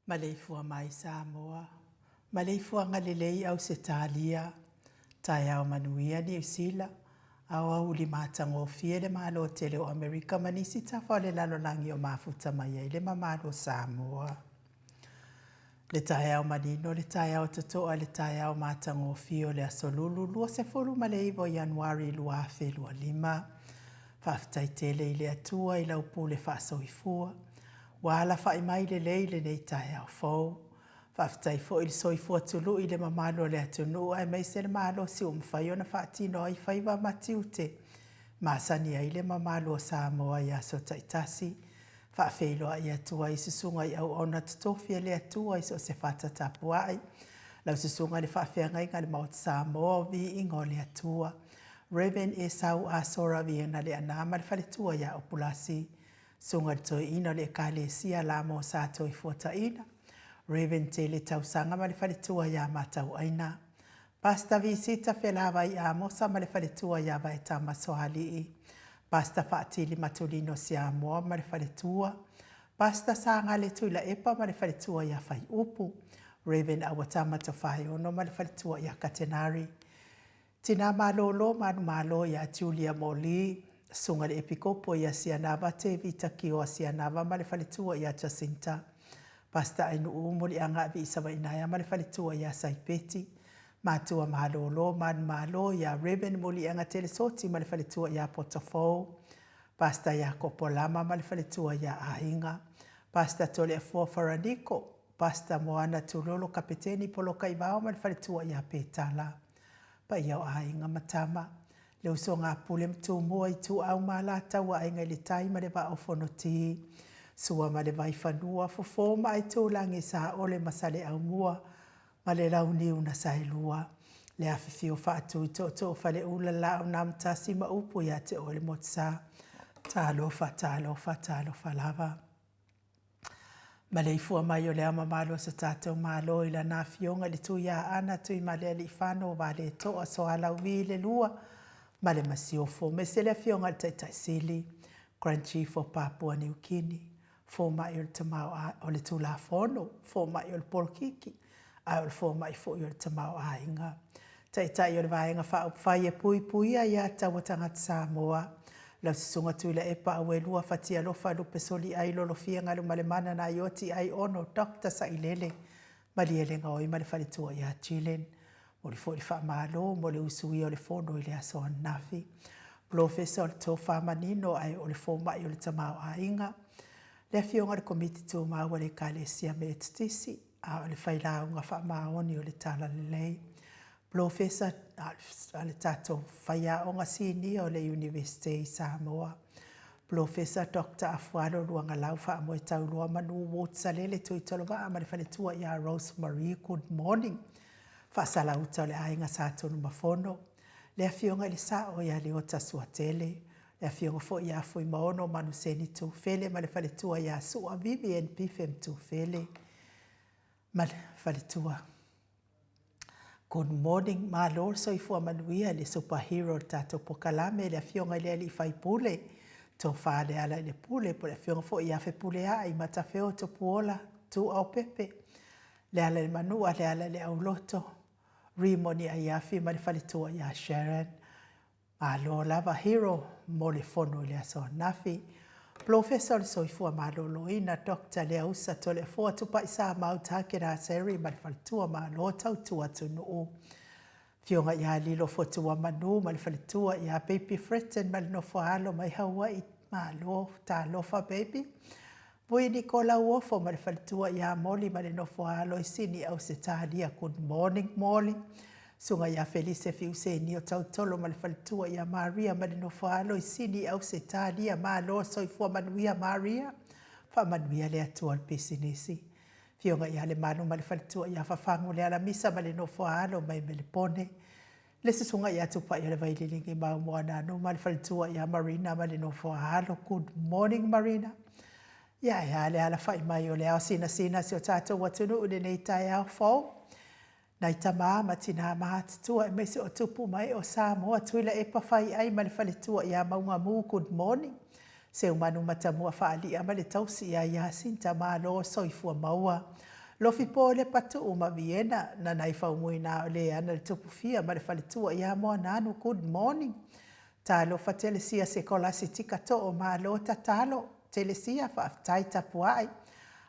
Maleifua mai Samoa, maleifuaga lelei Ausetalia, taeao manuia Niu Sila, aoauli matagofie le Malo tele o Amerika ma nisi tafa o le lalolagi o mafuta mai ai le mamalu o Samoa. Le taeao manino, le taeao totoa, le taeao matagofie o le Aso Lulu 29 o Ianuari 2025. Faafetai tele i le Atua i lau pule faasoifua, ua alafa'i mai lelei lenei taeao fou. Faafetai foi i le soifua tului i le mamalu o le atunuu aemaise le malosi ua mafai ona faatino ai faiva ma tiute masani ai le mamalu o Samoa i aso taitasi. Faafeiloai atu ai i susuga i auauna totofi a le Atua i so o se fata tapuai. Lau susuga i le faafeagaiga a le Maota Samoa o Viiga o le Atua, Rev. Esau Asora Viena Leaana ma le faletua ia Opulasi, Susuga i le Toeaina o le Ekalesia Lamo Sa Toifuataina, Rev. Tele Tausaga ma le faletua ia Matauaina. Pastor Visita Felavai Amosa ma le faletua ia Vaetama Soalii. Pastor Faatili Matulino Siamoa ma le faletua. Pastor Sagale Tuilaepa ma le faletua ia Faiupu. Rev. Auatama Tofaeono ma le faletua ia Katenari. Tina malolo manumalo ia Julia Moli, Susuga i le Epikopo ia Sianava Tevita Kioa Sianava ma le faletua ia Jacinta. Pastor Ainuu Muliaga Viisavainaea ma le faletua ia Saipeti. Matua malolo manumalo ia Rev. Muliaga Telesoti ma le faletua ia Potofou. Pastor Iakopo Lama ma le faletua ia Aiga. Pastor Toleafoa Faraniko, Pastor Moana Tulolo Kapeteni Polokaivao ma le faletua ia Petala. Paia o aiga ma tama, le usoga a Pule ma Tumua, Ituau ma Alataua, Aiga i le Tai ma le Vaa o Fonoti, Sua ma le Vaifanua, Fofo ma Aitulagi, Saole ma Saleaaumua ma le Launiu na Saelua, le afifio faatui tootoo Faleula, Laau na Amotasi ma upu ia te oe le Motusa. Talofa, talofa, talofa lava. Maleifua mai o le Ao Mamalu o so tatou Malo i lana Afioga i le Tuiaana Tuimalealiifano Valetoa Soalauvi le Lua ma le Masiofo, aemaise le Afioga i le Taitai Sili, Grand Chief of Papua New Guinea, Fomai o le Tamaoa o le Tulafono, Fomai o le Polokiki, ae o le Fomai foi o le Tamaoaiga. Taitai o le Vaega Faaupufai e puipuia ia taua tagata Samoa. Lau Susuga Tuilaepa Auelua Fatialofa Lupesoliai Lolofia Galumalemana Naioti Aiono Doctor Sailele Malielegaoi ma le faletua ia Jillian. Momoli foi le faamalo mo le usuia o le fono i le aso ananafi. Polofesa o le Tofa Manino ae o le Fomai o le Tamaoaiga. Le Afioga i le Komiti Tumau a le Ekalesia Metotisi. a o le failauga faamaoni o le Talalelei, Polofesa a le tatou faiaoga sinia o le Iunivesite i Samoa, Polofesa Doctor Afualo Luagalau Faamoetauloa Manu Ward Salele Tuitolovaa ma le faletua ia Rose Marie Good Morning, Faasalauta o le Aiga Sa Tunumafono, le Afioga i le Sao ia Leota Suatele, le Afioga foi ia Fuimaono Manuseni Tufele ma le faletua ia Sua Vivian Bifem Tufele ma le faletua. Good morning, malo le soifua manuia i le super hero o le tatou pokalame, le Afioga i le Alii Faipule, Tofa Lealailepule, po o le Afioga foi ia Fepuleai Matafeo Tupuola Tuuaopepe, Lealailemanua, Lealaileauloto, Rimoni Aiafi ma le faletua ia Sharon. Malo lava Hero mo le fono i le aso anafi. Polofesa o le Soifua Maloloina Doctor Leausa Toleafoa Tupai Samau Takeda Seri ma le faletua Malo tautua atunuu. Afioga ia Lilo Fotua Manu ma le faletua ia Baby Fretton ma le nofo a alo mai Hawaii Malo talofa baby. Vui Niko Lauofo ma le faletua ia Moli ma le nofo a alo i Sini Ausetalia Good morning Moli. Susuga ia Felise Fiuseni o Tautolo ma le faletua ia Maria ma le nofo a alo i Sini Ausetalia Malo soifua manuia Maria. Faamanuia le Atua o le pisinisi. Afioga ia Lemalu ma le faletua ia Fafagu Lealamisa ma le nofo a alo mai Melepone. Le susuga ia Tupaia-le-Vaililigi ma Moananu ma le faletua ia Marina ma le nofo a alo. Good morning Marina. Ia e a le alafai mai o le ao sinasina si o tatou atunuu i lenei taeao fou. Nai tama ma tinā matutua aemaise o tupu ma ee o Samoa, Tuilaepa Faiai ma le faletua ia Maugamu, good morning. Seumanu Matamua Faalia ma le tausi ia Iasinta Malo soifua maua. Lofipo Lepatuu ma Viena, Nanai Faumuina o Leana le Tupufia ma le faletua ia Moananu, good morning. Talofa Telesia Sekolasi Tika Too Malo tatalo Telesia faafetai tapuai.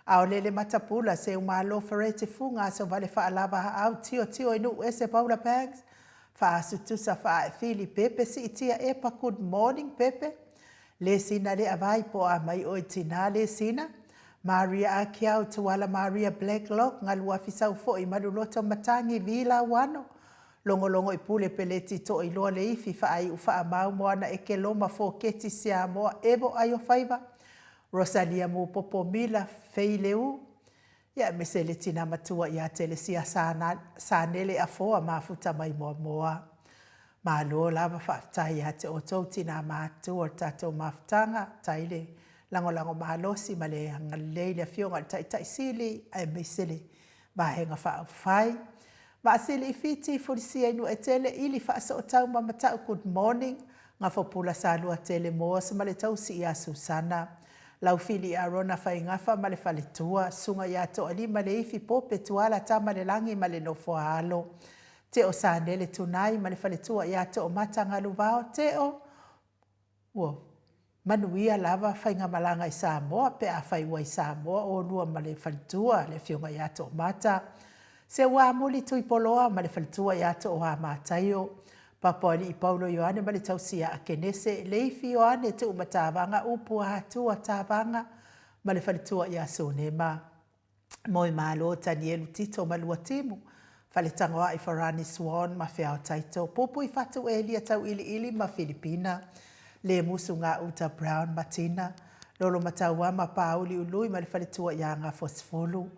Aolele Matapula Seumalo Ferete Fuga Asovale Faalava Aau Tio Tio i Nuu Ese Paula Banks Faasutusa Faaefili Pepe Siitia Epa Good morning Pepe Lesina Leavai po a mai oe tina Lesina Maria Akiau Tuala Maria Blacklock Galuafi Saufoi Maluloto Matangi Vi Lauano Logologo i Pule Peleti Toiloa Leifi Faaiu Faamau Moana Ekeloma Foketi Siamoa Evo Aiofaiva Rosalia Mupopo Mila Feileu Ia aemaise le tina matua ia Telesia Sanele Afoa Mafuta mai Moamoa. Malo lava faafetai ia te outou tina matutua o le tatou mafutaga, tai le lagolago malosi ma le agalelei i le Afioga i le Taitai Sili aemaise le Vaega Faaupufai. Vaasili i Fiti, Fulisia i Nuuetele, Ili Faasootau ma Matau Good morning, Gafopula Saluatele Moas ma le tausi ia Susana, Laufili Arona Faigafa ma le faletua, Susuga ia Toalima Leifi Pope Tuala Tamalelagi ma le nofo a alo, Teo Sanele Tunai ma le faletua ia Toomata Galuvao, Teo, Ua manuia lava faigamalaga i Samoa pe afai ua i Samoa oulua ma le faletua, le Afioga ia Toomata, Seuamuli Tuipoloa ma le faletua ia Tooa Mataio, Papoalii Paulo Ioane ma le tausi ia Akenese, Leifi Ioane Tuumatavaga Upu Atua Tavaga ma le faletua ia Sunema. Moemalo Tanielu Tito ma Luatimu, Faletagoai Farani Swan ma Feao Taito, Pupui Fatu Elia Tauiliili ma Filipina, Lemusu Gauta Brown ma Tina, Lolomatauama ma Pāuli Ului ma le faletua ia Gafosefulu,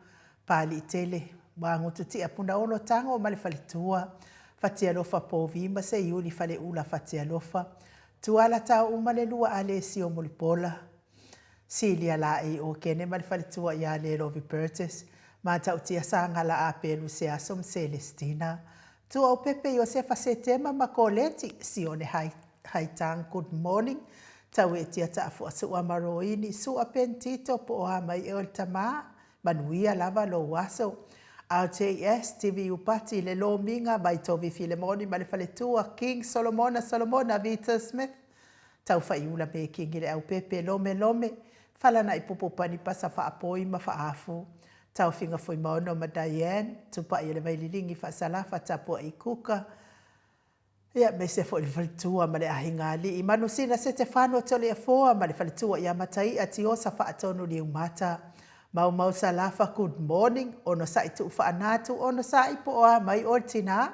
Pāliitele Magututia Punaolo Tago ma le faletua, Fatialofa Povi ma Seiuli Faleula Fatialofa, Tuala Taouma le lua Alesio Mulipola, Silia Laei Okene ma le faletua ia Lelovi Burgess, Matautia Sagala Apelu Seaso ma Celestina, Tuaopepe Iosefa Setema ma Koleti, Sione Haitang Good morning, Tauetia Taafua Sua ma Roini, Sua Ben Tito po o a mai ea o le tama, manuia lava lou aso. RJS, TV Upati, le Lomiga, Vaitovi Filemoni ma le faletua, King Solomona Solomona Vita Smith, Taufaiula Mekingi le Aupepe Lomelome, Falana'i Popopani Pasa Faapoi ma Faafu, Taofiga Fuimaono ma Diane, Tupai o le Vaililigi Faasalafa Tapua'i Kuka, ia aemaise foi le faletua ma le Ahiga Alii, Manusina Setefano Toleafoa ma le faletua ia Matai'a Tiosa Faatonu Liumata, Maumau Salafa Good morning, Onosa'i Tuufaanatu, Onosa'i po o a mai oe le tinā?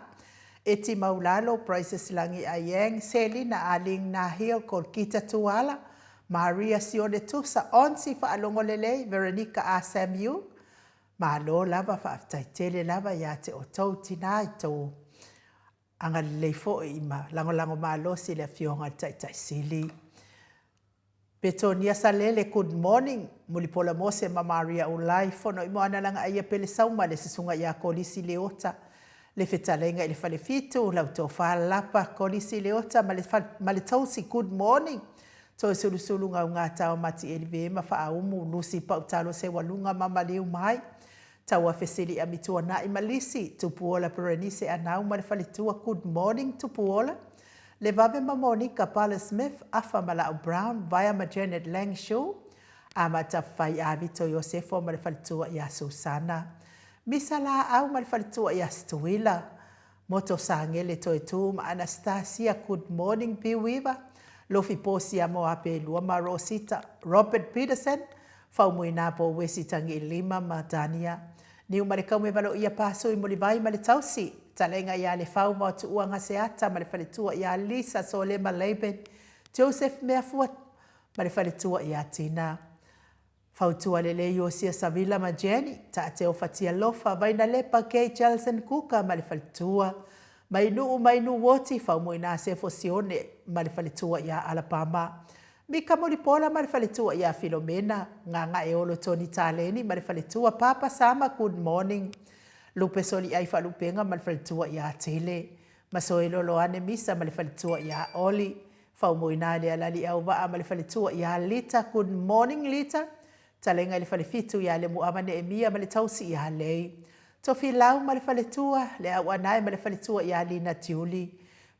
Eti Maulalo, Prices Lagi Aieng, Selina Aling Nahil, Kolkita Tuala, Maria Sione Tusa, Onsi Faalogo Lelei, Veronica A. Samuel, Malo lava, faafetai tele lava ia te outou tinā i tou agalelei foi ma lagolago malosi i le Afioga i le Taitai Sili. Petonia Salele, good morning, Mulipola Mose ma Maria Ulai, Fono i Moana Lagaaia Pele Sauma le Susuga ia Kolisi Leota, le Fetalaiga i le Falefitu, lau Tofa Lapa Kolisi Leota ma le ma le Tausi, good morning, Toesulusulu Gaugata o Matieli Vema Faaumu, Lucy Pautalo Seualuga ma Maliu Mai, Tauafe Sili Amituana'i ma Lisi, Tupuola Berenice Anau ma le Faletua, good morning Tupuola, Levave ma Monica Pala Smith, Afa ma La'u Brown, Vaea ma Janet Lang Shue, Amata Fai Avito Iosefo ma le faletua ia Susana, Misa Laau ma le faletua ia Stuila, Moto Sagele Toetu ma Anastasia Good morning Biwiva, Lofi Posia mo Apelua ma Rosita, Robert Peterson, Faumuina po Wesi Tagiilima ma Dania, Niu ma le Kaumevaloia Pasui Mulivai ma le Tausi, Talega ia Lefau ma Tuua Gaseata ma le faletua ia Lisa Solema Laban, Joseph Meafua ma le faletua ia Tina. Fautua Lelei Iosia Savila ma Jenny, Taateo Fatialofa, Vainalepa Kay Jelson Kuka ma le faletua, Mainuu Mainu Woti, Faumuina Sefo Sione ma le faletua ia Alapama, Mika Mulipola ma le faletua ia Filomena, Gagaeolo Tony Taleni ma le faletua, Papa Sama Good morning, Lupe Soliai Faalupenga ma le faletua ia Tele, Masoe Loloane Misa ma le faletua ia Oli, Faumuina Lealali Auvaa ma le faletua ia Lita Good morning Lita, Talega i le falefitu ia Lemuava Neemia ma le tausi ia Lei, Tofilau ma le faletua, Le Auanae ma le faletua ia Lina Tiuli,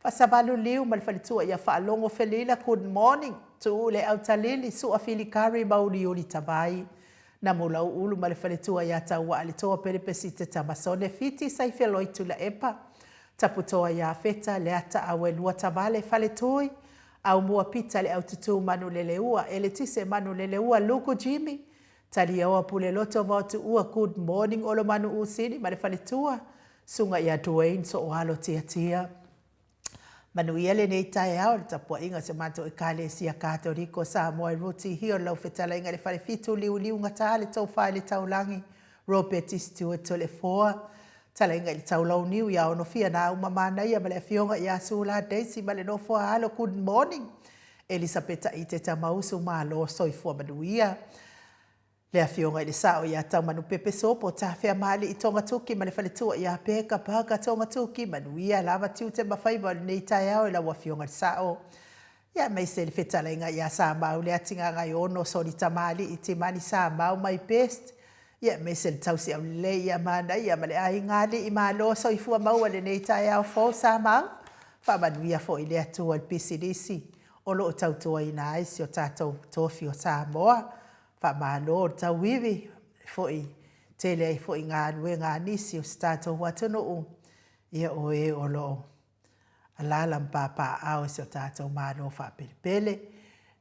Faasavalu Liu ma le faletua ia Faalogo Felila Good morning Tuu Le Autalili Sua Filikari Mauliuli Tavai, Namulau Ulu ma le faletua ia Tauaa Le Toa Pelepesite Tamasone Fiti Saifeloi Tuilaepa, Taputoa ia Feta Leata Auelua Tavale Faletui, Aumua Pita Le Aututu Manuleleua Eletise Manuleleua Luku Jimmy Taliaoa Puleloto Vaotuua Good morning Olomanu Usini ma le faletua, Susuga ia Duane Sooalo Tiatia. Manuia lenei taeao i le tapuaiga o si o matou Ekalesia Katoliko Samoa i Ruti Hill, lau fetalaiga i le Falefitu Liuliugata le Tofa i le Taulagi Robert Stewart Toleafoa, Talaiga i le Taulauniu ia Onofia Nauma Manaia ma le Afioga ia Sula Daisy ma le nofo a alo Good morning Elisapeta Iteta Mausu Malo soifua manuia. Le Afioga i le Sao ia Taumanupepe Sopo Tafeamaalii Togatoki ma le faletua ia Peka Parker Togatoki, manuia lava tiute ma faiva o lenei taeao i lau Afioga i le Sao. Ia aemaise le fetalaiga ia Samau Leatigaagaiono Soli Tamalii Timani Samau my best. Ia aemaise le tausi aulelei ia Manaia ma le aiga alii malo soifua maua i lenei taeao fou Samau. Faamanuia foi le Atua i le pisinisi o lo o tautuaina ai si o tatou tofi o Samoa. Faamalo le tauivi foi tele ai foi galuega a nisi o si tatou atunuu, ia o e o lo o alaala ma papaaao i si o tatou Malo faapelepele.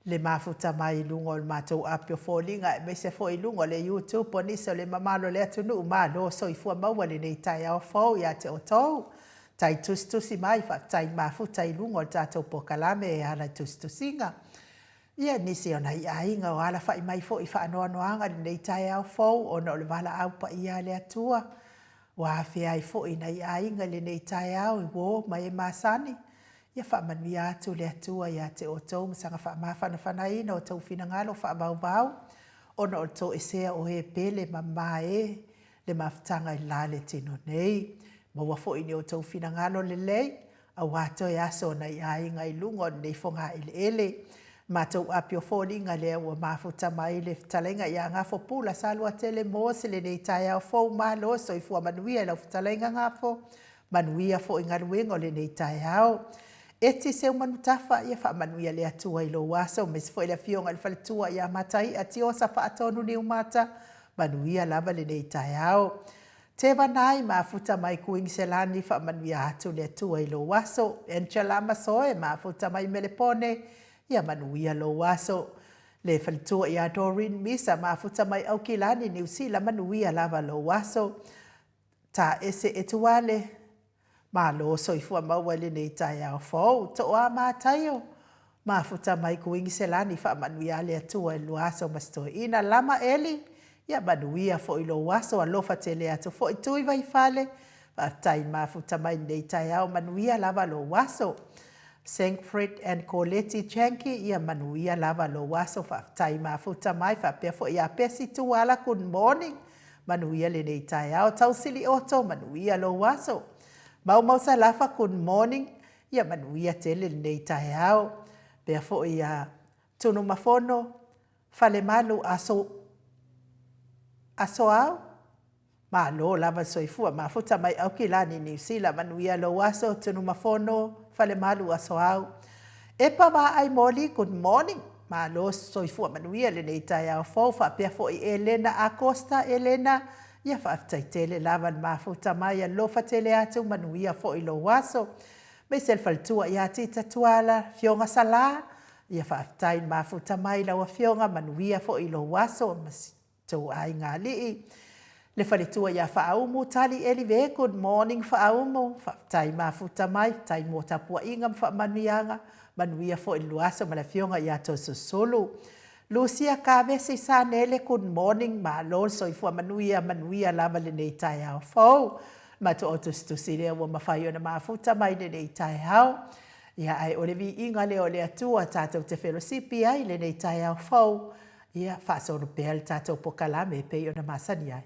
Le mafuta mai i luga o le matou api o foliga aemaise foi i luga o le YouTube o nisi o le mamalu o le atunuu, malo soifua maua i lenei taeao fou ia te outou. Tai tusitusi mai, faafetai mafuta i luga o le tatou polokalame e ala i tusitusiga. Ia, nisi o nai aiga o alafai mai foi i faanoanoaga i lenei taeao fou ona o le valaau paia a le Atua. Ua afea ai foi nai aiga i lenei taeao i uo ma e masani. Ia faamanuia atu le Atua ia te outou ma saga faamafanafanaina o outou finagalo faavauvau ona o le toesea o e pele ma mae le mafutaga i le la le tino nei. Maua foi ni outou finagalo lelei aua toe aso o nai aiga i luga o lenei fogaeleele. Matou api o foliga lea ua mafuta mai le fetalaiga ia Gafo Pula Saluatele Mose lenei taeao fou. Malo soifua manuia i lau fetalaiga Gafo, manuia foi galuega o lenei taeao. Eti Seumanutafa, ia faamanuia le Atua i lou aso, aemaise foi le afioga i le faletua ia Mataia Tiosa Faatonu Niumata, manuia lava lenei taeao. Tevanai mafuta mai Kuiniselani, faamanuia atu le Atua i lou aso. Angela Masoe mafuta mai Melepone, ia manuia lou aso. Le faletua ia Doreen Misa mafuta mai Aukilani, Niu Sila, manuia lava lou aso. Taese Etuale, Malo soifua maua i lenei taeao fou. Toa Mataio, mafuta mai Kuiniselani, faamanuia le Atua i le lua aso ma si toeaina. Lama Eli, ia manuia foi lou aso, alofa tele atu foi Tui Vaifale, faafetai i le mafuta mai i lenei taeao, manuia lava lou aso. Sankfred and Koleti Janki, ia manuia lava lou aso, faafetai mafuta mai, faapea foi ia Pesi Tuala, good morning. Manuia lenei taeao. Tausili Otto, manuia lou aso. Maumau Salafa, good morning. Ia manuia tele lenei taeao. Pea foi ia Tunumafono, Falemalu, aso, aso au. Malo lava le soifua. Mafuta mai Aukilani, Niu Sila. Manuia lou aso, Tunumafono, Falemalu, aso au. Epa Vaai Moli, good morning. Malo soifua manuia lenei taeao fou. Faapea foi Elena Acosta, Elena, ia faafetai tele lava le mafuta mai, alofa tele atu, manuia foi lou aso. Aemaise le faletua ia Tita Tuala, Afioga Sala, ia faafetai le mafuta mai lau afioga, manuia foi lou aso ma tou aiga alii. Le faletua ia Faaumu Tali Elive, good morning Faaumu, faafetai mafuta mai, faafetai mo tapuaiga ma faamanuiaga, manuia foi le lua aso ma le afioga ia Toeolesulusulu. Lucia Kavesi Sanele, good morning, malo le soifua manuia, manuia lava lenei taeao fou. Matou au tusitusi lea ua mafai ona mafuta mai lenei taeao. Ia, ae o le viiga lea o le Atua tatou te felosipi ai lenei taeao fou. Ia, faasolo pea le tatou pokalame e pei ona masani ai.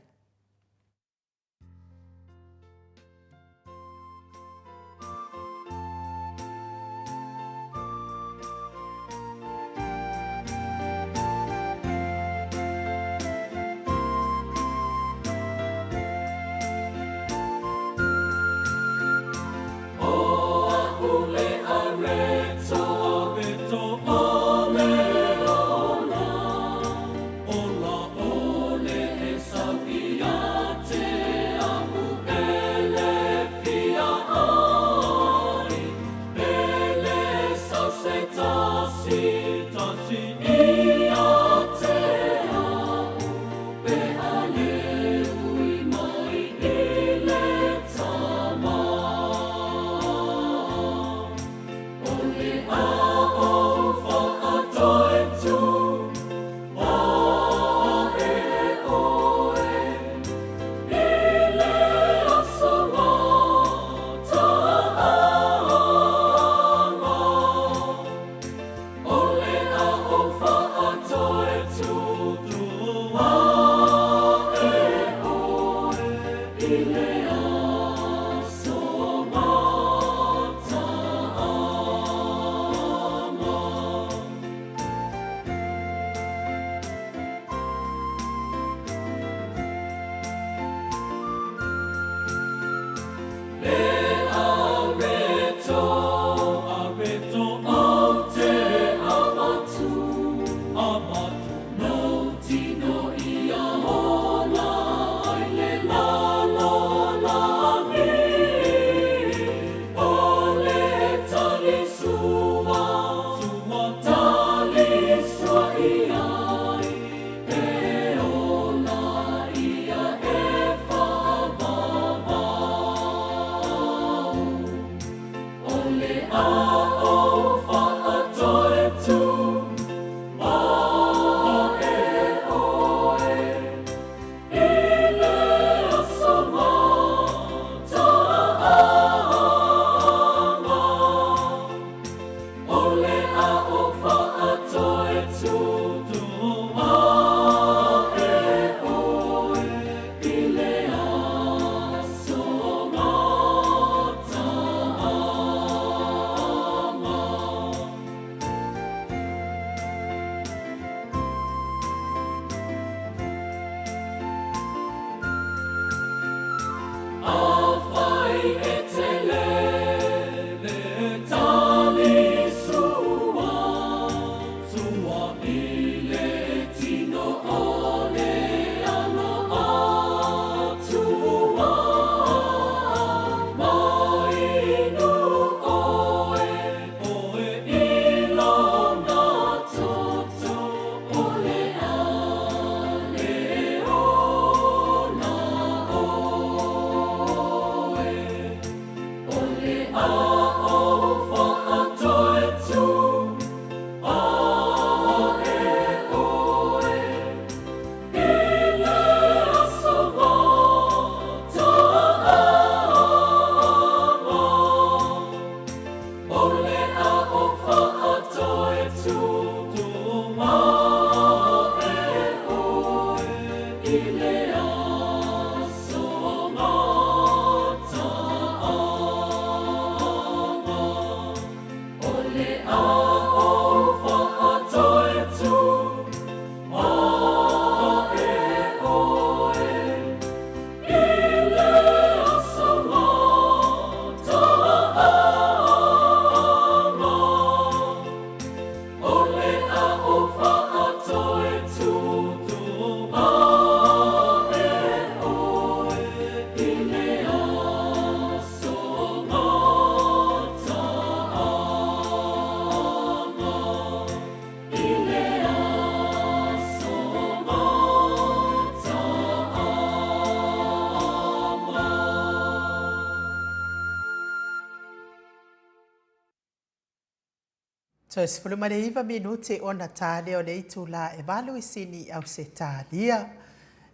Toe 19 minute ona ta lea o le itulā e 8 i Sini i Ausetalia.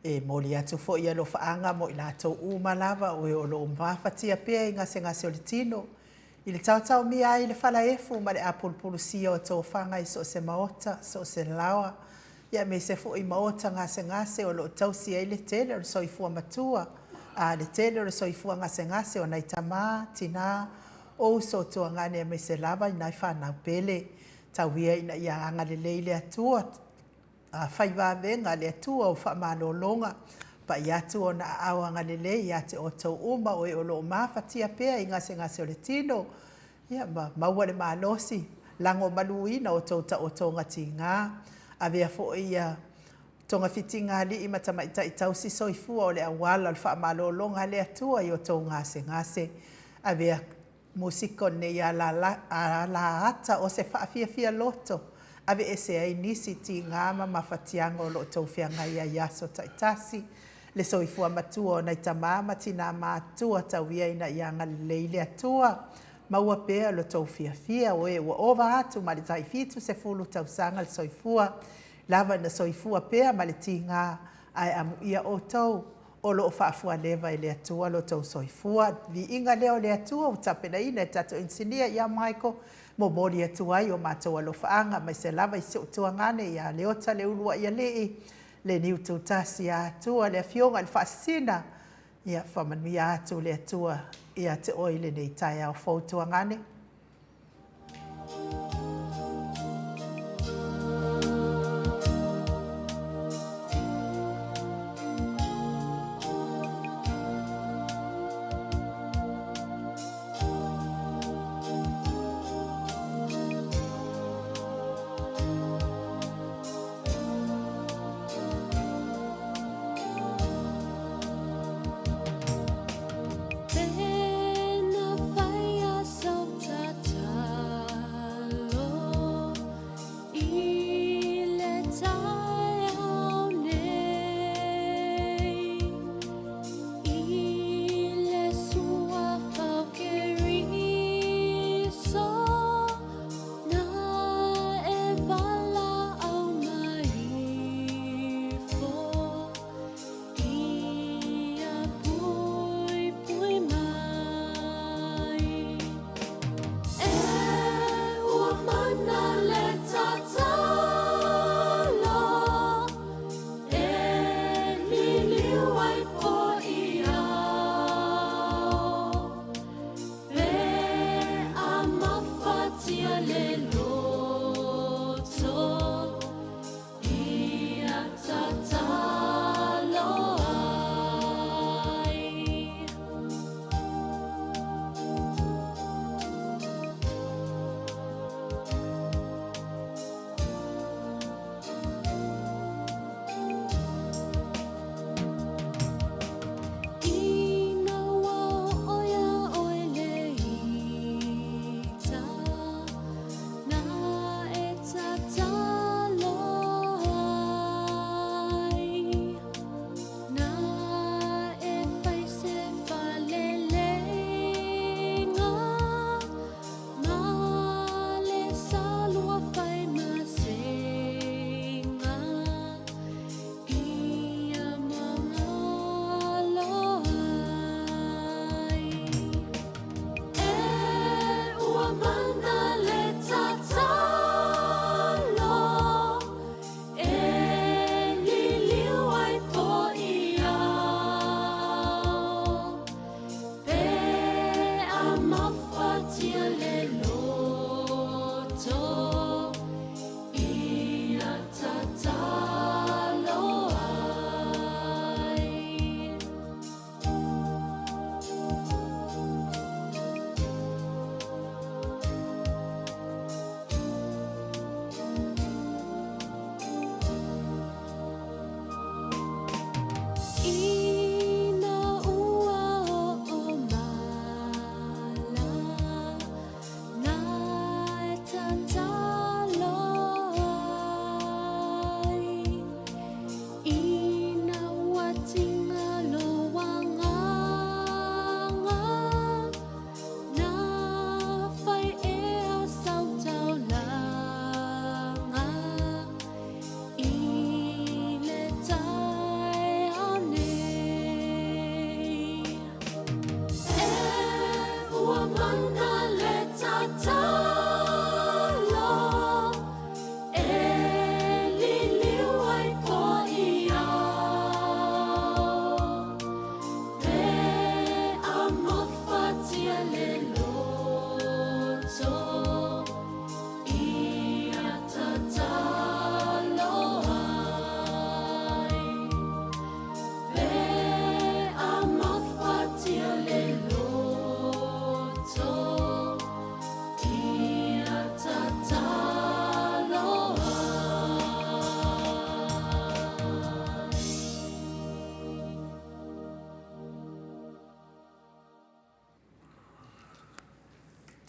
E momoli atu foi alofaaga mo i latou uma lava o e o lo o mafatia pea i gasegase o le tino, i le taotaomia ai i le falaefu ma le apulupulusia o tofaga i so o se maota, so o se laoa, aemaise foi maota gasegase o lo o tausi ai le tele o le soifua matua, a le tele o le soifua gasegase o nai tamā, tinā, o uso, tuagane aemaise lava i nai fanau pele. Tau ia ina ia agalelei le Atua, fai vavega le Atua o faamalologa, pai atu ona aao agalelei ia te outou uma o e o lo o mafatia pea i gasegase o le tino, ia ma maua le malosi, lagomaluina o outou taotoga tiga. Avea foi ia togafitiga a alii ma tamaitai tausi soifua o le auala o le faamalologa a le Atua i o outou gasegase. Avea musika o lenei alaata o se faafiafia loto, aveese ai nisi tiga ma mafatiaga o lo o outou feagai ai i aso taitasi. Le soifua matua o nai tamā ma tinā matutua, tau ia ina ia agalelei le Atua, maua pea lo outou fiafia, o e ua ova atu ma le tai 70 tausaga le soifua, lava ina soifua pea ma le tiga, ae amuia outou o lo o faafualeva e le Atua lo outou soifua. Viiga lea o le Atua ua tapenaina e tatou inisinia ia Michael, momoli atu ai o matou alofaaga, aemaise lava i si ou tuagane ia Leota Leuluaialii, le niu tutasi a Atua, le afioga i le Faasisina, ia faamanuia atu le Atua ia te oe i lenei taeao fou tuagane.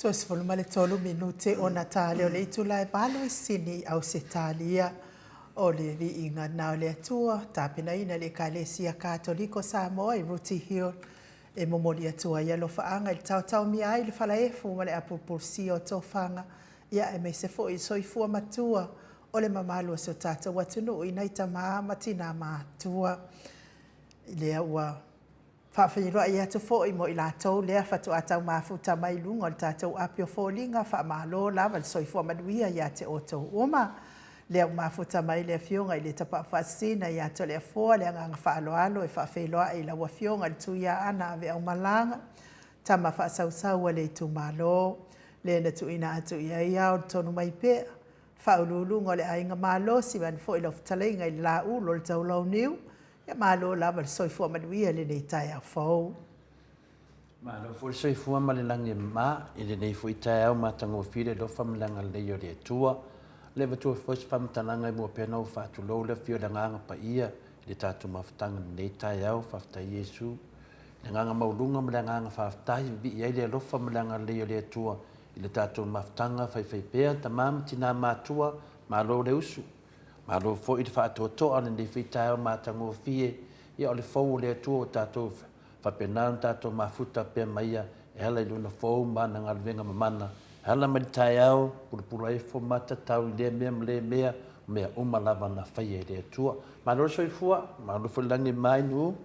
Toe 13 minute ona ta lea o le itula e 8 i Sini i Ausetalia. O le viiga na o le Atua, tapenaina e le Ekalesia Katoliko Samoa i Rooty Hill e momoli atu ai alofaaga i le taotaomia ai le falaefu ma le apulupulusia o tofaga, ia aemaise foi le soifua matua o le mamalu o si o tatou atunuu i nai tama ma tina matutua. Lea ua faafeiloai atu foi mo i latou lea faatoa tau mafuta mai luga o le tatou api o foliga, faamalo lava le soifua manuia ia te outou uma. Lea ua mafuta mai le afioga i le Tapaau Faasisina ia Toleafoa le agaga faaaloalo e faafeiloai i lau afioga i le Tuiaana Aveaumalaga, tama faasausau a le itumalo, le na tuuina atu i ai ao le tonu mai pea, faauluuluga o le Aiga Malosi, vaeane foi lau fetalaiga i le Laulu o le Taulauniu. Ia malo lava le soifua manuia i lenei taeao fou. Malo foi le soifua ma le lagi e mama i lenei foi taeao matagofie le alofa ma le agalelei o le Atua. O lea e avatua foi se faamatalaga i mua pea ona ou faatulou le afio o le Agaga Paia i le tatou mafutaga i lenei taeao. Faafetai Iesu i le agaga maualuga ma le agaga faafetai, vivii ai le alofa ma le agalelei o le Atua i le tatou mafutaga faifaipea, tama ma tina matua, malo le usu. Malo foi le faatoatoa lenei foi taeao matagofie, ia o le fou o le Atua ua tatou faapena ona tatou mafuta pea ma ia e ala i Lona fou ma ana galuega mamana, e ala mai le taeao, pulapula ifo ma tatau i lea mea ma lea mea, o mea uma lava na faia e le Atua. Malo le soifua, malo foi le lagi e mama i nuu.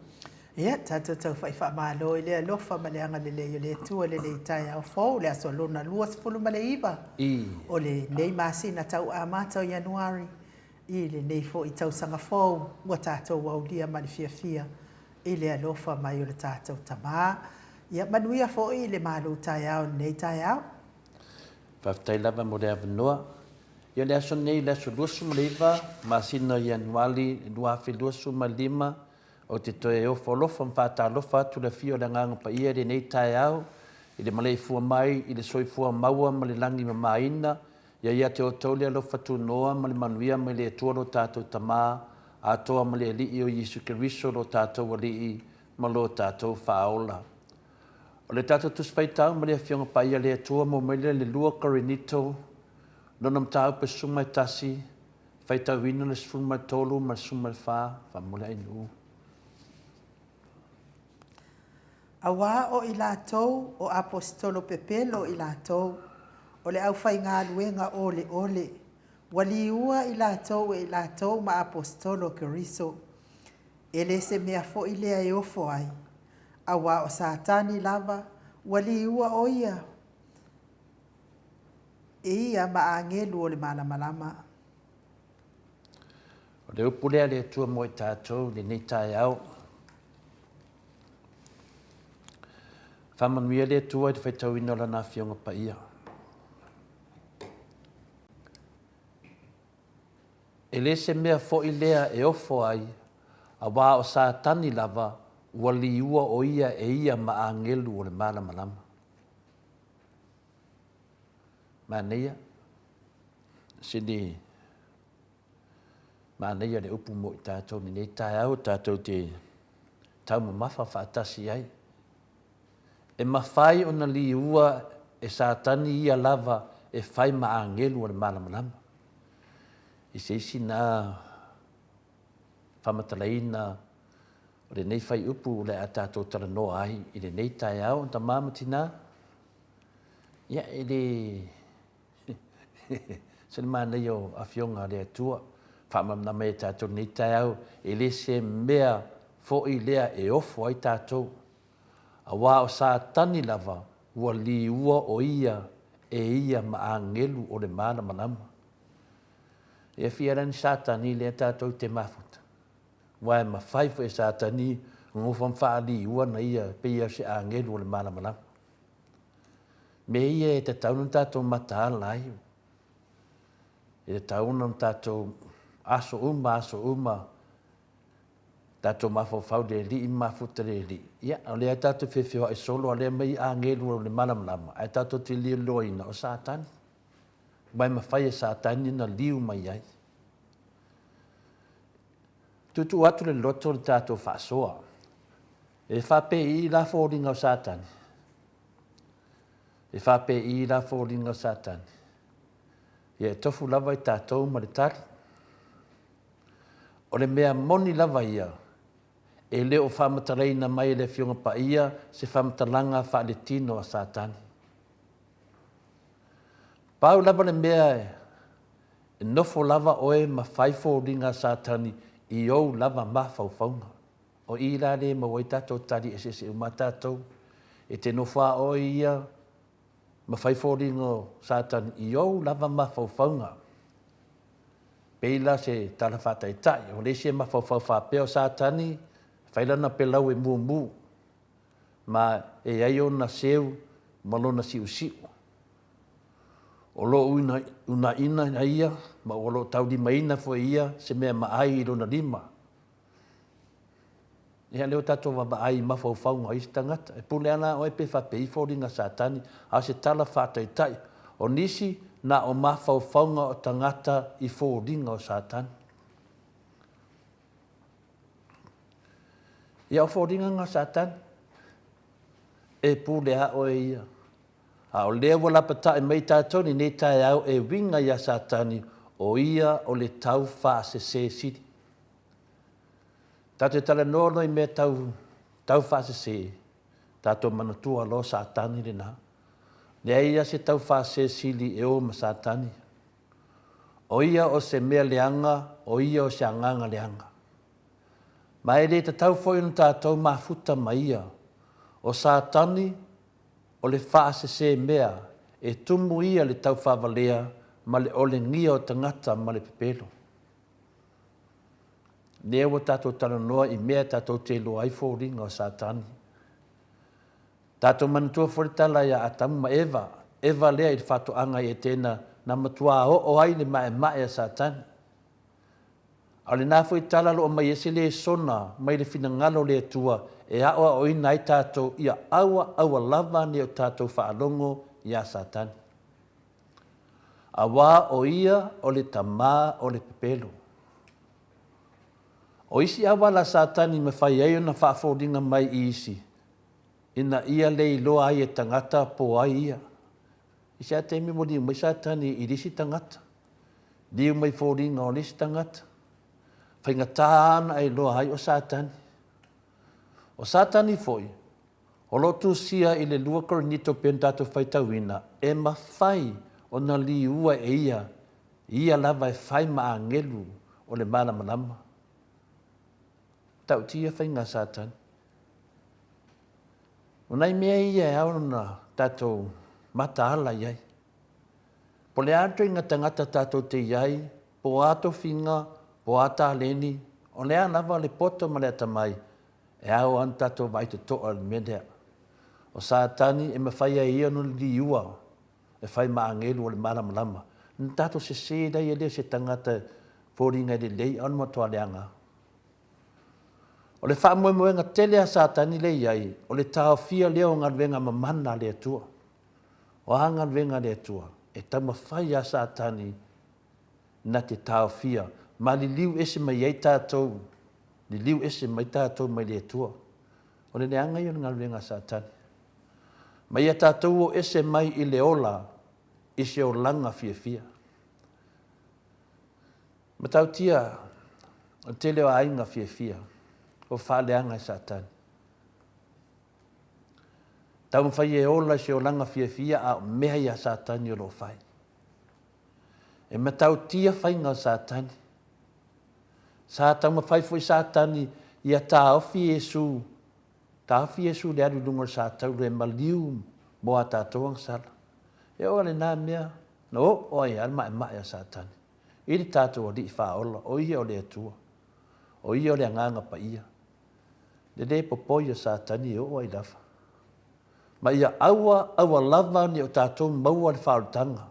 Ia, tatou taufa'i faamalo i le alofa ma le agalelei o le Atua i lenei taeao fou, le aso lona 29 o lenei masina tau amata o Ianuari i lenei foi tausaga fou ua tatou aulia ma le fiafia i le alofa mai o le tatou Tama. Ia manuia foi le malu taeao i lenei taeao. Faafetai lava mo le avanoa. Ia le aso nei, le aso 29 masina o Ianuari 2025, Ou te toe ofo alofa ma faatalofa atu le afio o le Agaga Paia i lenei taeao, i le maleifua mai i le soifua maua ma le lagi mamaina, ia ia te outou le alofa tunoa ma le manuia mai le Atua lo tatou Tama, atoa ma le Alii o Iesu Keriso lo tatou Alii ma lo tatou Faaola. O le tatou Tusi Faitau ma le Afioga Paia le Atua mo mai lea le 2 Korinito, lona mataupu e 11, Faitauina le 13 ma le 14, faamolemole Ainuu. Auā o i latou o aposetolo pepelo i latou, o le aufaigaluega oleole, ua liua i latou e i latou ma aposetolo o Keriso. E le se mea foi lea e ofo ai, auā o Satani lava ua liua o ia e ia ma agelu o le malamalama. O le upu lea a le Atua mo i tatou i lenei taeao. Faamanuia le Atua i le faitauina o Lana Afioga Paia. E le se mea foi lea e ofo ai, auā o Satani lava ua liua o ia e ia ma agelu o le malamalama. Manaia, sili manaia le upu mo i tatou lenei taeao tatou te taumamafa faatasi ai. E mafai ona liua e Satani ia lava e fai ma agelu o le malamalama. I se isi na faamatalaina o lenei faiupu o le a tatou talanoa ai i lenei taeao, tama ma tina, Ia, e le se le manaia o Afioga a le Atua, faamalamalama e tatou lenei taeao, e le se mea foi lea e ofo ai tatou, auā o Satani lava ua liua o ia e ia ma agelu o le malamalama. E fia la ni Satani lea tatou te mafuta, aua e mafai foi e Satani ona nofo ma faaliua na ia e pei o se agelu o le malamalama. Mea ia e tatau ona tatou mataala ai, e tatau ona tatou aso uma aso uma tatou mafaufau i le Alii ma mafuta i le Alii. Ia, o lea tatou te feofeoai solo a o lea e aumai agelu o le malamalama, ae tatou te le iloaina o Satani. Aua e mafai e Satani ona liu mai ai. Tuutuu atu le loto i le tatou faasoa. E faapei la foliga o Satani? E faapeii la foliga o Satani. Ia e tofu lava i tatou ma le tali. O le mea moni lava ia, e le o faamatalaina mai e le Afioga Paia se faamatalaga faaletino a Satani. Pau lava le mea e nofo lava oe ma fai foliga a Satani i ou lava mafaufauga. O i la lea e maua ai tatou tali eseese uma a tatou. E te nofo a oe ia ma fai foliga o Satani i ou lava mafaufauga. Pei la se tala faataitai, o le isi e mafaufau faapea o Satani, fai lana pelau e mumu, ma e i ai ona seu ma lona siusiu. O lo o unaina ia ma o lo o taulimaina foi e ia se mea maai i lona lima. Ia lea ua tatou vaavaai i mafaufauga o isi tagata. E pule lava la oe pe faapei foliga Satani, a o se tala faataitai. O nisi, na o mafaufauga o tagata i foliga o Satani. Ia o foliga na o Satani, e pule lava oe ia. A o lea ua lapatai mai tatou i lenei taeao e uiga ia Satani, o ia o le tau faasese sili. Tatou te talanoa loa i mea tau tau faasese, tatou manatua loa o Satani lena. Leai lava se tau faasese sili e o ma Satani. O ia o se mea leaga, o ia o se agaga leaga. Ma e le tatau foi ona tatou mafuta ma ia. O Satani o le faasese mea, e tumu ia le taufaavalea ma le olegia o tagata ma le pepelo. Lea ua tatou talanoa i mea tatou te iloa ai foliga o Satani. Tatou manatua foi le tala ia Atamu ma Eva, Eva lea i le faatoaga i Etena na matuā oo ai le maemae a Satani. A o lena foi tala o lo o aumai ai se lesona mai le finagalo o le Atua e aoaoina ai tatou ia aua aua lava ne i o tatou faalogo iā Satani. Auā o ia o le tamā o le pepelo. O isi auala a Satani i mafai ai ona faafoliga mai i isi, ina ia le iloa ai e tagata po o ai ia. I se a taimi ua liu mai Satani i le isi tagata, liu mai foliga o le isi tagata, faigata ona e iloa ai o Satani. O Satani foi, O lo o tusia i le 2 Korinito pei ona tatou faitauina, e mafai ona liua e ia ia lava e fai ma agelu o le malamalama. Matautia faiga a Satani. O nai mea ia e ao ona tatou mataala i ai. Po o le a le ituaiga tagata tatou te i ai, po o a tofiga, po o a taleni, o le a lava le poto ma le atamai, E ao lava ona tatou vaai totoa i le mea lea. O Satani e mafai ai e ia ona liua e fai ma agelu o le malamalama. Na tatou sese lea ia lea o se tagata e foliga e lelei a o le matua leaga lava. O le faamoemoega tele a Satani lea e i ai, o le taofia lea o galuega mamana a le Atua. O a galuega a le Atua? E taumafai lava Satani na te taofia ma liliu ese mai ai tatou, liliu ese mai tatou mai le Atua. O le leaga ia o le galuega a Satani. Ma ia tatou o ese mai i le ola i se olaga fiafia. Matautia, o le tele o aiga fiafia ua faaleaga e Satani. Taumafai e ola i se olaga fiafia a o mea ia a Satani o lo o fai. E matautia faiga o Satani. Sa taumafai foi Satani ia taofi Iesu, taofi Iesu i le alu i luga o le satauro e maliu mo a tatou agasala. E oo lena mea na oo ai lava le maemae a Satani i le tatou Alii Faaola, o Ia o le Atua, o Ia o le Agaga Paia. Le le popoi o Satani e oo ai lava. Ma ia aua, aua lava ne i o tatou maua le faaolataga.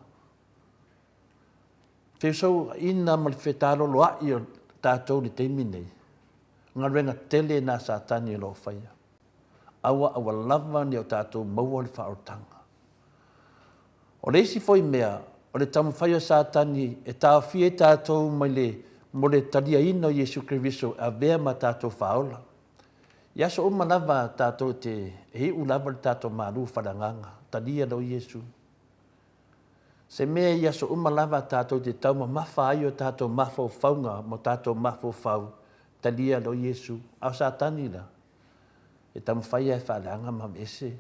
Feusauaiina ma le fetaloloa'i o tatou i le taimi lenei, o galuega tele na a Satani o lo o faia. Aua, aua lava ne i o tatou maua le faaolataga. O le isi foi mea, o le taumafai o Satani e taofia i tatou mai le, mo le taliaina o Iesu Keriso e avea ma tatou Faaola. I aso uma lava tatou te, e iu lava le tatou malu faaleagaga. Talia loa Iesu. Se mea i aso uma lava tatou te taumamafa ai o tatou mafaufauga ma o tatou mafaufau, talia loa Iesu. A o Satani la, e taumafai lava e faaleaga ma aveese.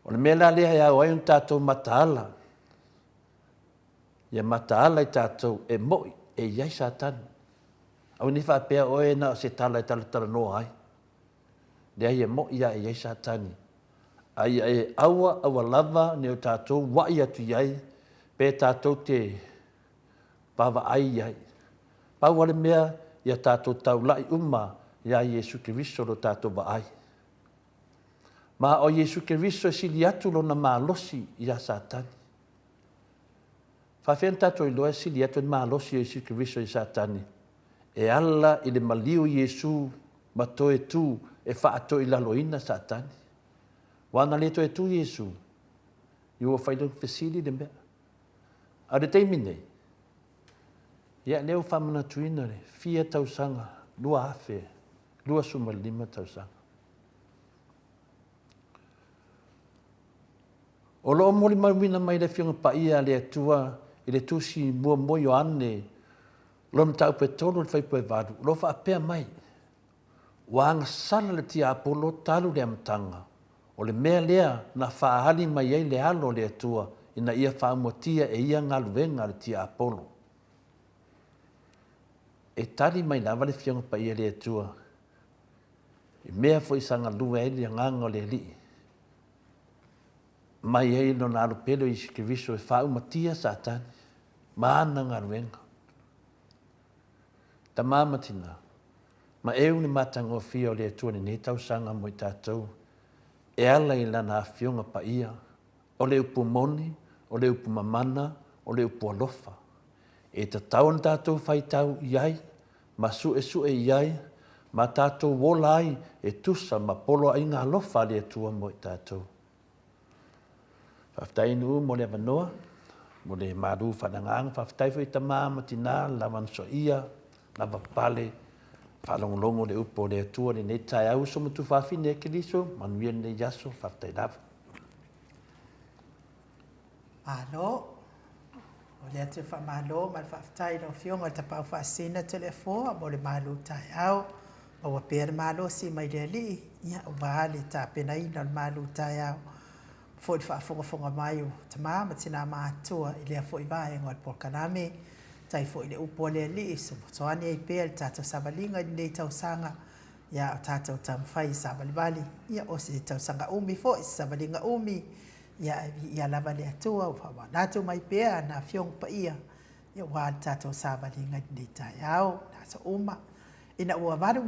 O le mea la lea e ao ai ona tatou mataala, ia mataala i tatou e mo'i e i ai Satani. Aua ne i faapea oe na o se tala e talatalanoa ai. Leai e mo'i lava e i ai Satani. A ia e aua aua lava ne o tatou ua'i atu i ai pe tatou te vaavaai i ai. Pau lava le mea ia tatou taula'i uma iā Iesu Keriso lo tatou vaai. Ma o Iesu Keriso e sili atu lona malosi iā Satani. Faafefea ona tatou iloa e sili atu le malosi o Iesu Keriso i Satani? E ala i le maliu o Iesu ma toe tu e faatoilaloina Satani. Aua na le toe tu Iesu, ia ua fai lea fesili le mea. A o le taimi nei, ia lea ua faamanatuina le fia tausaga, 2025 tausaga. O lo o molimauina mai le Afioga Paia a le Atua i le Tusi Muamua Ioane, lona mataupu e 3 i le fuaiupu e 8, o lo o faapea mai, Ua agasala le tiapolo talu le amataga, o le mea lea na faaali mai ai le Alo o le Atua ina ia faaumatia e ia galuega a le tiapolo. E tali mai lava le Afioga Paia a le Atua i mea foi sa galue ai le Agaga o le Alii, mai ai Lona Alo pele o Iesu Keriso e faaumatia Satani ma ana galuega. Tama ma tina, ma eu le matagofie o le Atua i lenei tausaga mo i tatou, e ala i Lana Afioga Paia, o le upu moni, o le upu mamana, o le upu alofa. E tatau ona tatou faitau i ai, ma suesue i ai, ma tatou ola ai e tusa ma poloaiga alofa a le Atua mo i tatou. Faafetai Nuu mo le avanoa, mo le malu faaleagaga. Faafetai foi i tama ma tina, lava soia, lava pale, faalogologo le upu o le Atua i lenei taeao. Uso ma tuafafine e Keriso, manuia lenei aso. Faafetai lava. Malo. O lea te faamalo ma le faafetai i lau Afioga i le Tapaau Faasisina Toleafoa mo le malu taeao. Maua pea le malosi mai le Alii, ia, aua le tapenaina o le malu taeao. Foi le faafogafoga mai o tama ma tina matutua i lea foi vaega o le polokalame. Tai foi le upu a le Alii e fesoasoani ai pea i le tatou savaliga i lenei tausaga. Ia, o tatou taumafai e savalivali, ia, o se tausaga umi foi, se savaliga umi, Ia, ae viia lava le Atua ua faamanatu mai pea ana Afioga Paia, ia aua le tatou savaliga i lenei taeao, i aso uma. Ina ua valu,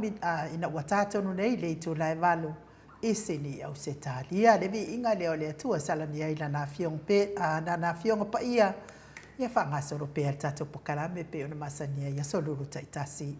ina ua ta tonu nei le itula e valu i Sini i Ausetalia, le viiga lea o le Atua e salani ai Lana Afioga pe, Lana Afioga Paia, ia faagasolo pea le tatou pokalame pei ona masani ai aso lulu taitasi.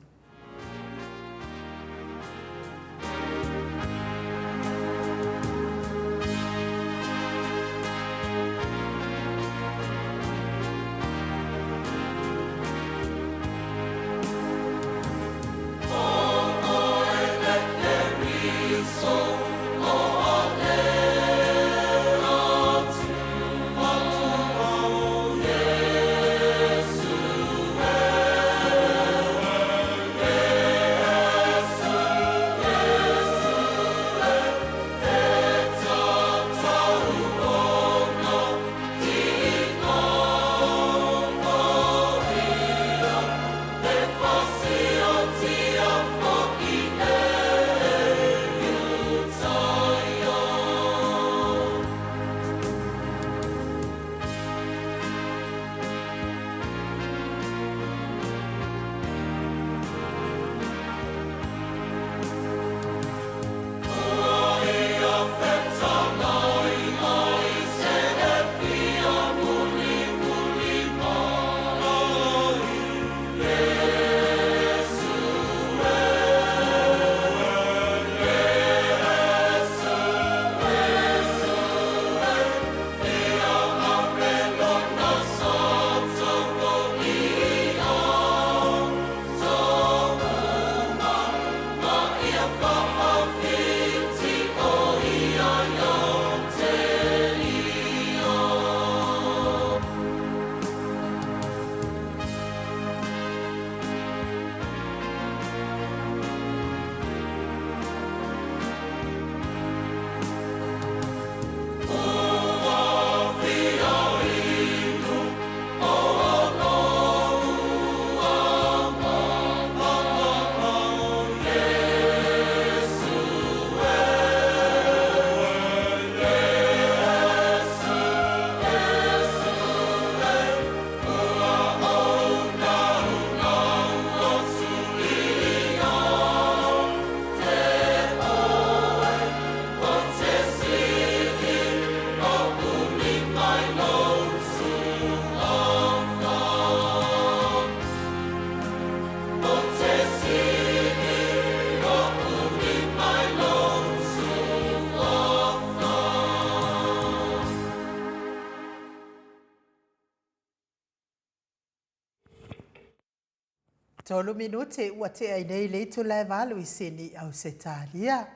Tolu minute ua tea ai nei le itula e valu i Sini, Ausetalia.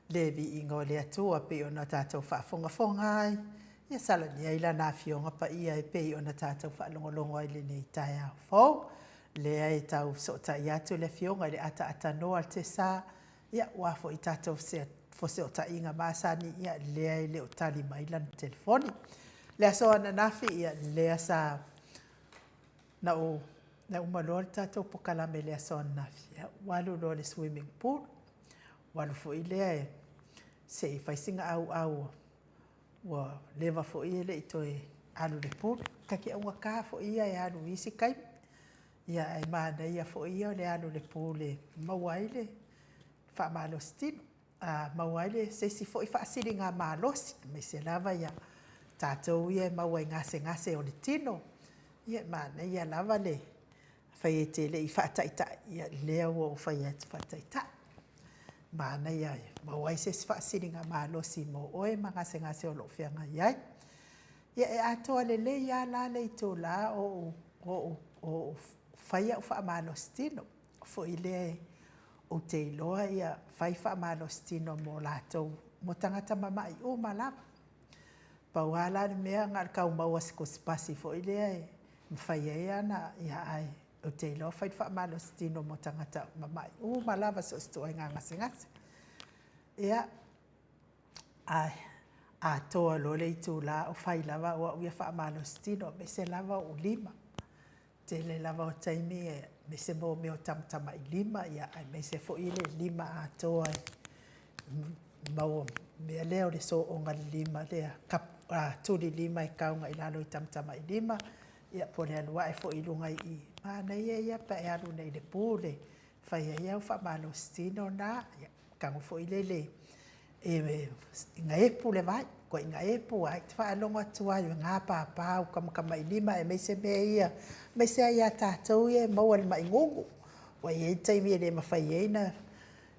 Le viiga o le Atua pei ona tatou faafogafoga ai, ia salani ai Lana Afioga Paia e pei ona tatou faalogologo ai i lenei taeao fou. Lea e tau fesootai atu le Afioga i le ataatanoa o le Tesa, ia aua foi tatou fesootaiga masani, ia lea e le o tali mai lana telefoni. Le aso ananafi, ia lea sa na ou na uma loa le tatou pokalame i le aso ananafi, ia ua alu loa i le swimming pool. Ua alu foi lea e se i fai sina auau ua leva foi e le i toe alu i le pool. Ta te augata foi ia e alu i isi taimi. Ia ae manaia foi ia o le alu i le pool e maua ai le faamalositino. A maua ai se isi foi faasiligamalosi, aemaise lava ia tatou ia e maua i gasegase o le tino, ia e manaia lava le fai e te le i faataitai, ia lea ua ou fai atu faataitai. Manaia e maua ai se isi faasiligamalosi mo oe ma gasegase o lo o feagai ai. Ia e atoa lelei lava la le itula o ou fai au faamalositino foi lea ou te iloa ia fai faamalositino mo latou, mo tagata mamai uma lava. Pau lava la le mea na o le tau maua o se tusipasi foi lea e mafai ai ona, ae ou te iloa e fai le faamalositino mo tagata mamai uma lava, so o se ituaiga gasegase. Ia, ae atoa loa le itula o fai lava au au ia faamalositino, aemaise lava ou lima. Tele lava o taimi aemaise mo mea o tamatamailima, aemaise foi le lima atoa e maua mea lea o le soona lima lea, tuli lima e tau agai i lalo i tamatamailima, ia po o le alu ae foi i luga i i, manaia ia pe a e alu nei i le pool e fai ai au faamalositino na, ia tago foi lele ina epu le vai, ituaiga epu ae e te faalogo atu lava i le gapapa o tamatamailima aemaise mea ia, aemaise lava ia tatou ia e maua i le mai gugu. Ua i ai taimi e le mafai ai ona,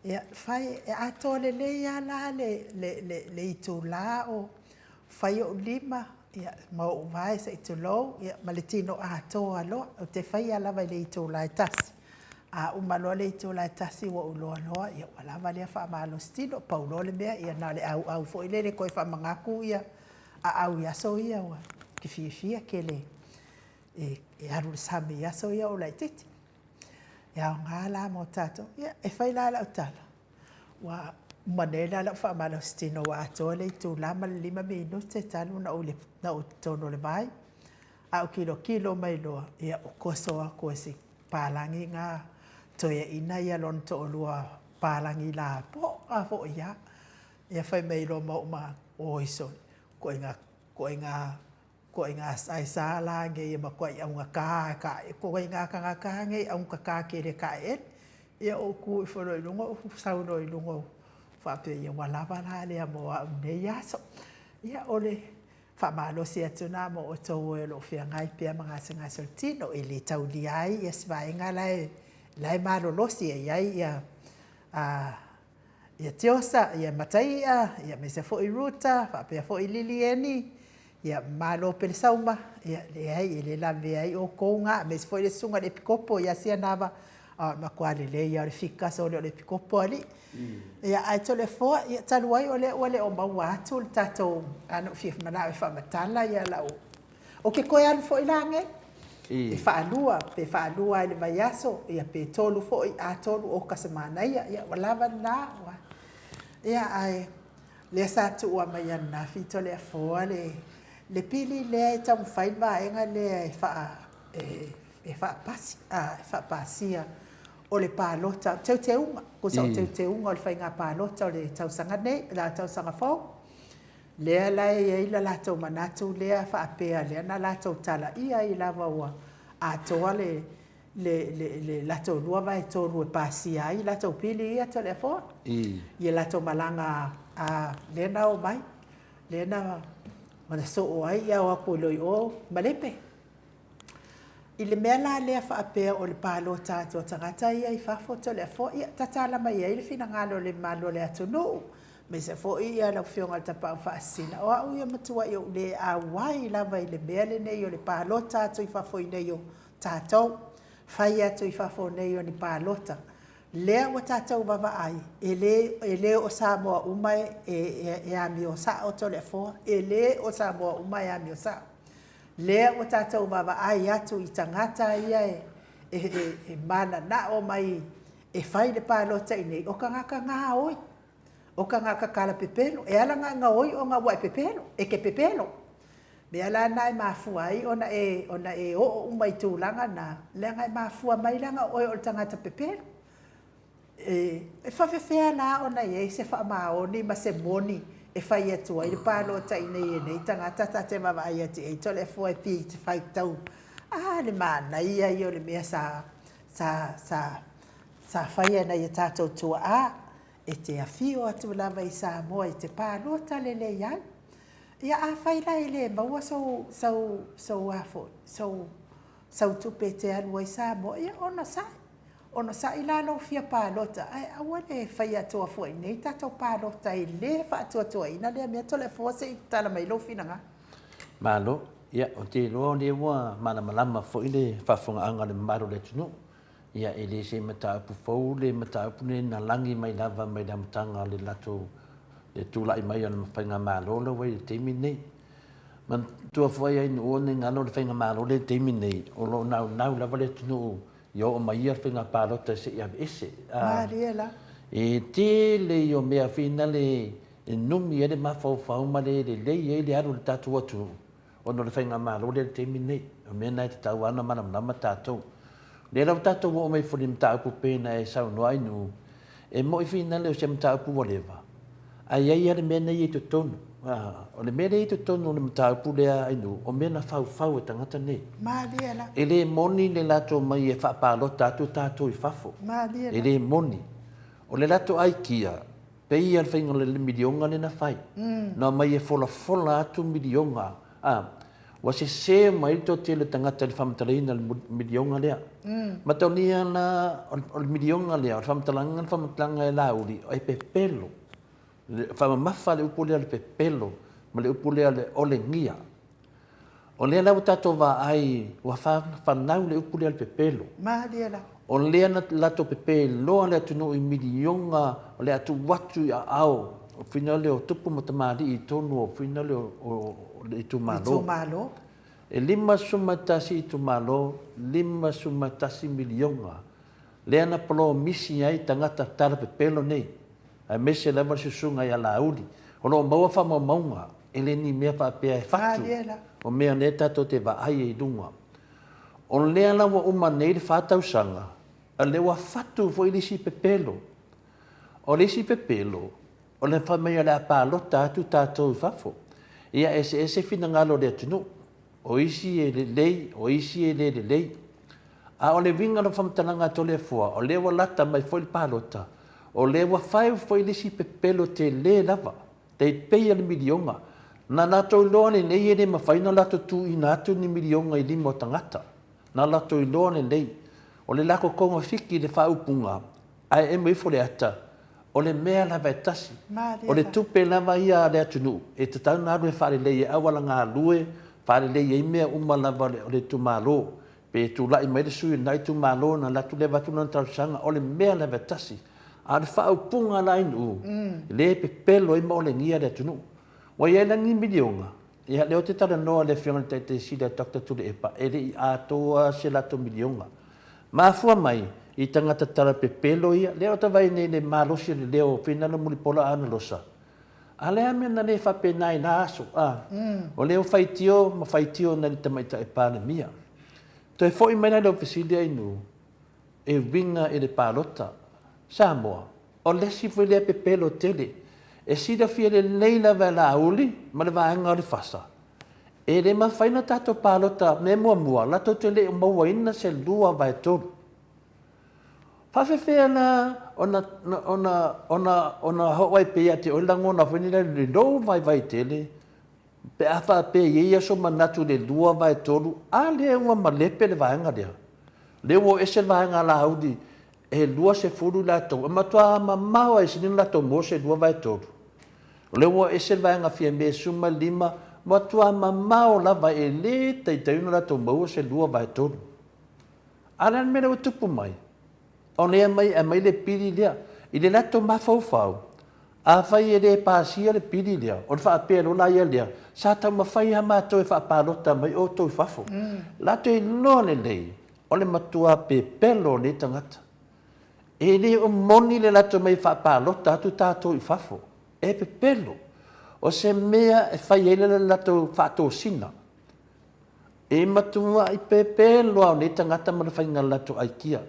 ia fai, e atoa lelei lava la le itula o fai ou lima ma ou vae se i tulou, ma le tino atoa loa. Ou te faia lava i le itula e 1, a uma loa le itula e 1 ua ou iloa loa ua lava lea faamalositino. Pau loa le mea, ia na o le auau foi lele e toe faamanatu aau i aso ia ou te fiafia tele e alu i le sami i aso ia a o ou laitiiti. E aoga la mo tatou. Ia, e fai la lau tala, ua uma nei la lau faamalositino ua atoa le itula ma le 5 minute talu ona ou i totonu o le vai, ae ou tilotilo mai loa, ia ua toso atu e si palagi na toeaina ia lona toalua palagi lapoa foi lava. Ia fai mai loa ma ou manatu, oi sole, ituaiga, ituaiga, ituaiga aisa la nei e matuai augata lava, ituaiga tagata lava nei e augata tele e taeele. Ia ou tu ifo loa i luga ou sau loa i luga ou faapea, ia ua lava la lea mo au i lenei aso. Ia o le faamalosi atu lena mo outou e o lo o feagai pea ma gasegase o le tino, e le taulia ai se vaega la e malolosi e i ai ia Tiosa, ia Mataia, aemaise foi Ruta, faapea foi Lilieni, ia malo Pelesauma, ia leai, e le lavea ai outou na, aemaise foi le susuga i le Epikopo ia Sianava, o le matua lelei lava o le fika sole o le Epikopo alii. Ia ae Toleafoa, ia talu ai o lea ua le o maua atu le tatou, a na ou fia manao e faamatala lau, ou te toe alu foi la nei, e faalua, pe faalua lava i le vaiaso, ia pe tolu foi, a tolu oka se manaia, ia ua lava lena. Ia ae lea sa tuua mai ananafi Toleafoa le pili lea e taumafai le vaega lea e faapasi, e faapasia o le palota, teuteuga, tusa o teuteuga o le faiga palota o le tausaga nei, le tausaga fou. Lea la e i ai le latou manatu lea faapea lea na latou talaia ai lava ua atoa le le latou 2/3 e pasia ai latou pili ia Toleafoa i a latou malaga a lea na omai, lea na soo ai o atu loa i o malepe. I le mea la lea faapea o le palota atu a tagata ia i fafo Toleafoa, ia tatala mai ai le finagalo o le mamalu o le atunuu, aemaise foi lau Afioga i le Tapaau Faasisina, o au ia e matuai ou le auai lava i le mea lenei o le palota atu i fafo i inei o tatou. fai atu i fafo nei o ni palota. Lea ua tatou vavaai, e le, e le o Samoa uma e, e, e amio sao Toleafoa, e le o Samoa uma e amio sao. Lea ua tatou vaavaai atu i tagata ia e, e, e, e mananao mai e fai le palota i inei, o tagata gaoi, o tagata talapepelo. E ala ona e gaoi ona ua e pepelo, e te pepelo. Mea la na e mafua ai ona e, ona e oo uma i tulaga na, leaga e mafua mai leaga o oe o le tagata pepelo. E, e faafefea la ona i ai se faamaoni ma se moni e fai atu ai le palota i inei e nei tagata ta te vaavaai atu i ai Toleafoa e pei te faitau, a le manaia ia o le mea sa, sa, sa, sa faia e nai o tatou tuaa, e te afio atu lava i Samoa e te palota lelei ai. Ia afai la e le maua sou, sou, sou a foi, sou, sau tupe e te alu ai Samoa, ia onosai. Onosai la lou fia palota, ae aua le faia atoa fua i inei tatou palota e le faatuatuaina lea mea Toleafoa se i tatala mai lou finagalo. Malo. Ia, ou te iloa o lea ua malamalama foi le faafofogaaga a le mamalu o le atunuu. Ia, e le se mataupu fou le mataupu lenei na lagi mai lava mai le amataga o le latou le tulai mai o le faigamalo la ua i le taimi lenei. Manatua foi ai nuu nei galo le faigamalo lea i le taimi lenei, o lo o naunau lava le atunuu ia oo mai ia le faiga palota se i aveese. Malie la. E tele ia o mea finale e numi ai le mafaufau ma le lelei ai le alu o le tatou atunuu ona o le faigamalo lea i le taimi lenei. O mea na e tatau lava ona malamalama tatou. O lea la ua tatou oo mai foi i le mataupu pei ona e saunoa ai Nuu, e moi finale o se mataupu ua leva, ae i ai lava le mea na ia i totonu. O le mea lea e i totonu o le mataupu lea Ainuu, o mea na faufau e tagata nei. Malie la. E le moni le latou omai e faapalota atu tatou i fafo. Malie la. E le moni. O le latou aikia, pei lava le faiga o le miliona lea na fai. Na omai e folafola atu miliona, a, ua sese mai le toatele o tagata i le faamatalaina o le miliona lea. Mataonia la o le miliona lea, o le faamatalaga le faamatalaga e Laauli, e pepelo. Faamamafa le upu lea o le pepelo ma le upu lea o le olegia. O lea la ua tatou vaai ua fanau le upu lea o le pepelo. Malie la. O lea na latou pepeloa le atunuu i miliona o le a tuu atu i aao o fina lea o tupu ma tamalii i totonu o fina lea o le itumalo. Itumalo. E 51 itumalo, 51 miliona lea na polomisi ai tagata tala pepelo nei, aemaise lava le susuga ia Laauli. O lo o maua faamaumauga, e le ni mea faapea e fatu, o mea lea tatou te vaai ai i luga. O lea la ua uma nei le fa tausaga, a lea ua fatu foi le isi pepelo. O le isi pepelo, o le fai mai o le a palota atu tatou i fafo. Ia eseese finagalo o le atunuu. O isi e lelei, o isi e le lelei. A o le uiga o le faamatalaga a Toleafoa, o lea ua lata mai foi le palota, o lea ua faeu foi le isi pepelo tele lava, tai pei o le miliona. Na latou iloa lelei e le mafai ona latou tuuina atu ni miliona i lima o tagata. Na latou iloa lelei. O le latou togafiti i le faaupuga, Ae emo ifo le ata, o le mea lava e tasi. O le tupe lava ia a le atunuu e tatau ona alu e faalelei ai auala galue, faalelei ai mea uma lava o le itumalo. Pe tulai mai le sui o lena itumalo ona alu atu lea avatu lana talosaga, o le mea lava e tasi. A o le faaupuga la i Nuu, lea e pepelo ai ma olegia le atunuu. Ua i ai la ni miliona, Ia, lea ou te talanoa i le Afioga i le Taitai Sili a Doctor Tuilaepa, e le i atoa se latou miliona. Mafua mai i tagata talapepelo ia, lea ou te vaai nei i le malosi o le leo o Finalo Mulipola Anarosa. A le a mea na le faapena i la aso, a? O lea ua faitio ma faitio nai le Tamaitai Palemia. Toe foi mai la i lau fesili Ainuu, e uiga i le palota. Samoa, o le isi foi lea pepelo tele. E silafia lelei lava e Laauli ma le vaega o le FASA, e le mafai ona tatou palota mea muamua latou te le i mauaina se 2/3. Faafefea la ona, ona, ona, ona oo ai pea ia te oe le lagona foi lea i lou vaivai tele Pe a faapea e i ai aso manatu i le 2/3, a lea ua malepe le vaega lea? Lea ua o ese le vaega a Laauli e 20 i latou, e matua mamao lava i sini ona latou maua se 2/3. O lea ua o ese le vaega Fiame e 15, matua mamao lava e le taitai ona latou maua se 2/3. A o le a le mea lea ua tupu mai? O lea mai e aumai le pili lea. I le latou mafaufau, afai e le pasia le pili lea, ona faapea loa laia lea, sa taumafai lava matou e faapalota mai outou i fafo. Latou iloa lelei, o le matua pepelo o nei tagata. E le o moni le latou omai e faapalota atu tatou i fafo. E pepelo. O se mea e fai ai le latou faatosina. E matuai pepelo lava o nei tagata ma le faiga o le latou aikia.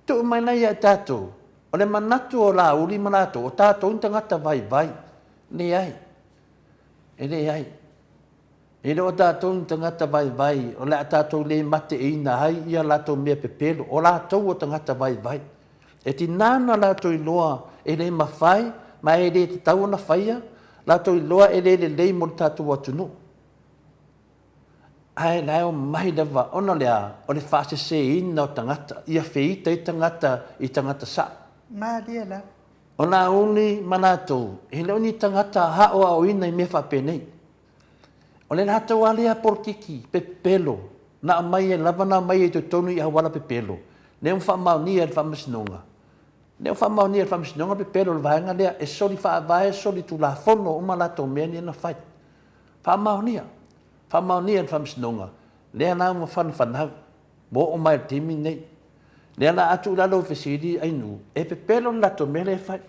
Tuu mai la ia i tatou, o le manatu o Laauli ma latou, o tatou ni tagata vaivai. Leai. E leai. E le o tatou ni tagata vaivai o le a tatou le mateina ai ia latou mea pepelo. O latou o tagata vaivai. E tiga ona latou iloa e le mafai ma e le tatau ona faia, latou iloa e le lelei mo le tatou atunuu. Ae la e omai lava ona o le a? O le faaseseina o tagata, ia feita ai tagata i tagata sao. Malie lava. O Laauli ma latou, e le o ni tagata aoaoina i mea faapenei. O le latou lava lea polokiki pepelo na aumai ai lava na aumai ai i totonu i auala pepelo, lea ua faamaonia e le Faamasinoga, lea ua faamaonia e le Faamasinoga le pepelo o le vaega lea, e soli faavae, soli tulafono uma latou mea ia na fai. Faamaonia, faamaonia e le Faamasinoga, lea la ua fanafanau, ua oo mai i le taimi lenei. Lea la a tuu la lau fesili Ainuu, e pepelo le latou mea lea e fai.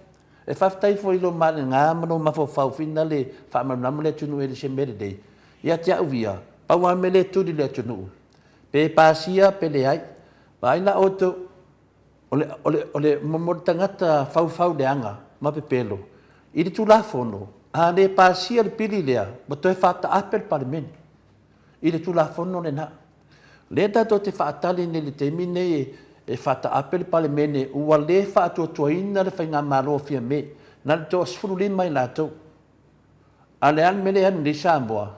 E faafetai foi i lou maliega ma lou mafaufau foi lea e faamalamalama le atunuu e le o se mea lelei. Ia te au ia, pau lava le mea lea e tuli i le atunuu, pe pasia pe leai, vaai la outou, o le, o le, o le, mo le tagata faufau leaga ma pepelo, i le Tulafono, a le pasia le pili lea, ua toe faataape le Palemene i le Tulafono lena. O lea tatou te faatali nei i le taimi lenei e faataape le Palemene ua le faatuatuaina le Faigamalo a Fiame, na o le toa-15 i latou. A o le a le mea lea e alu nei Samoa?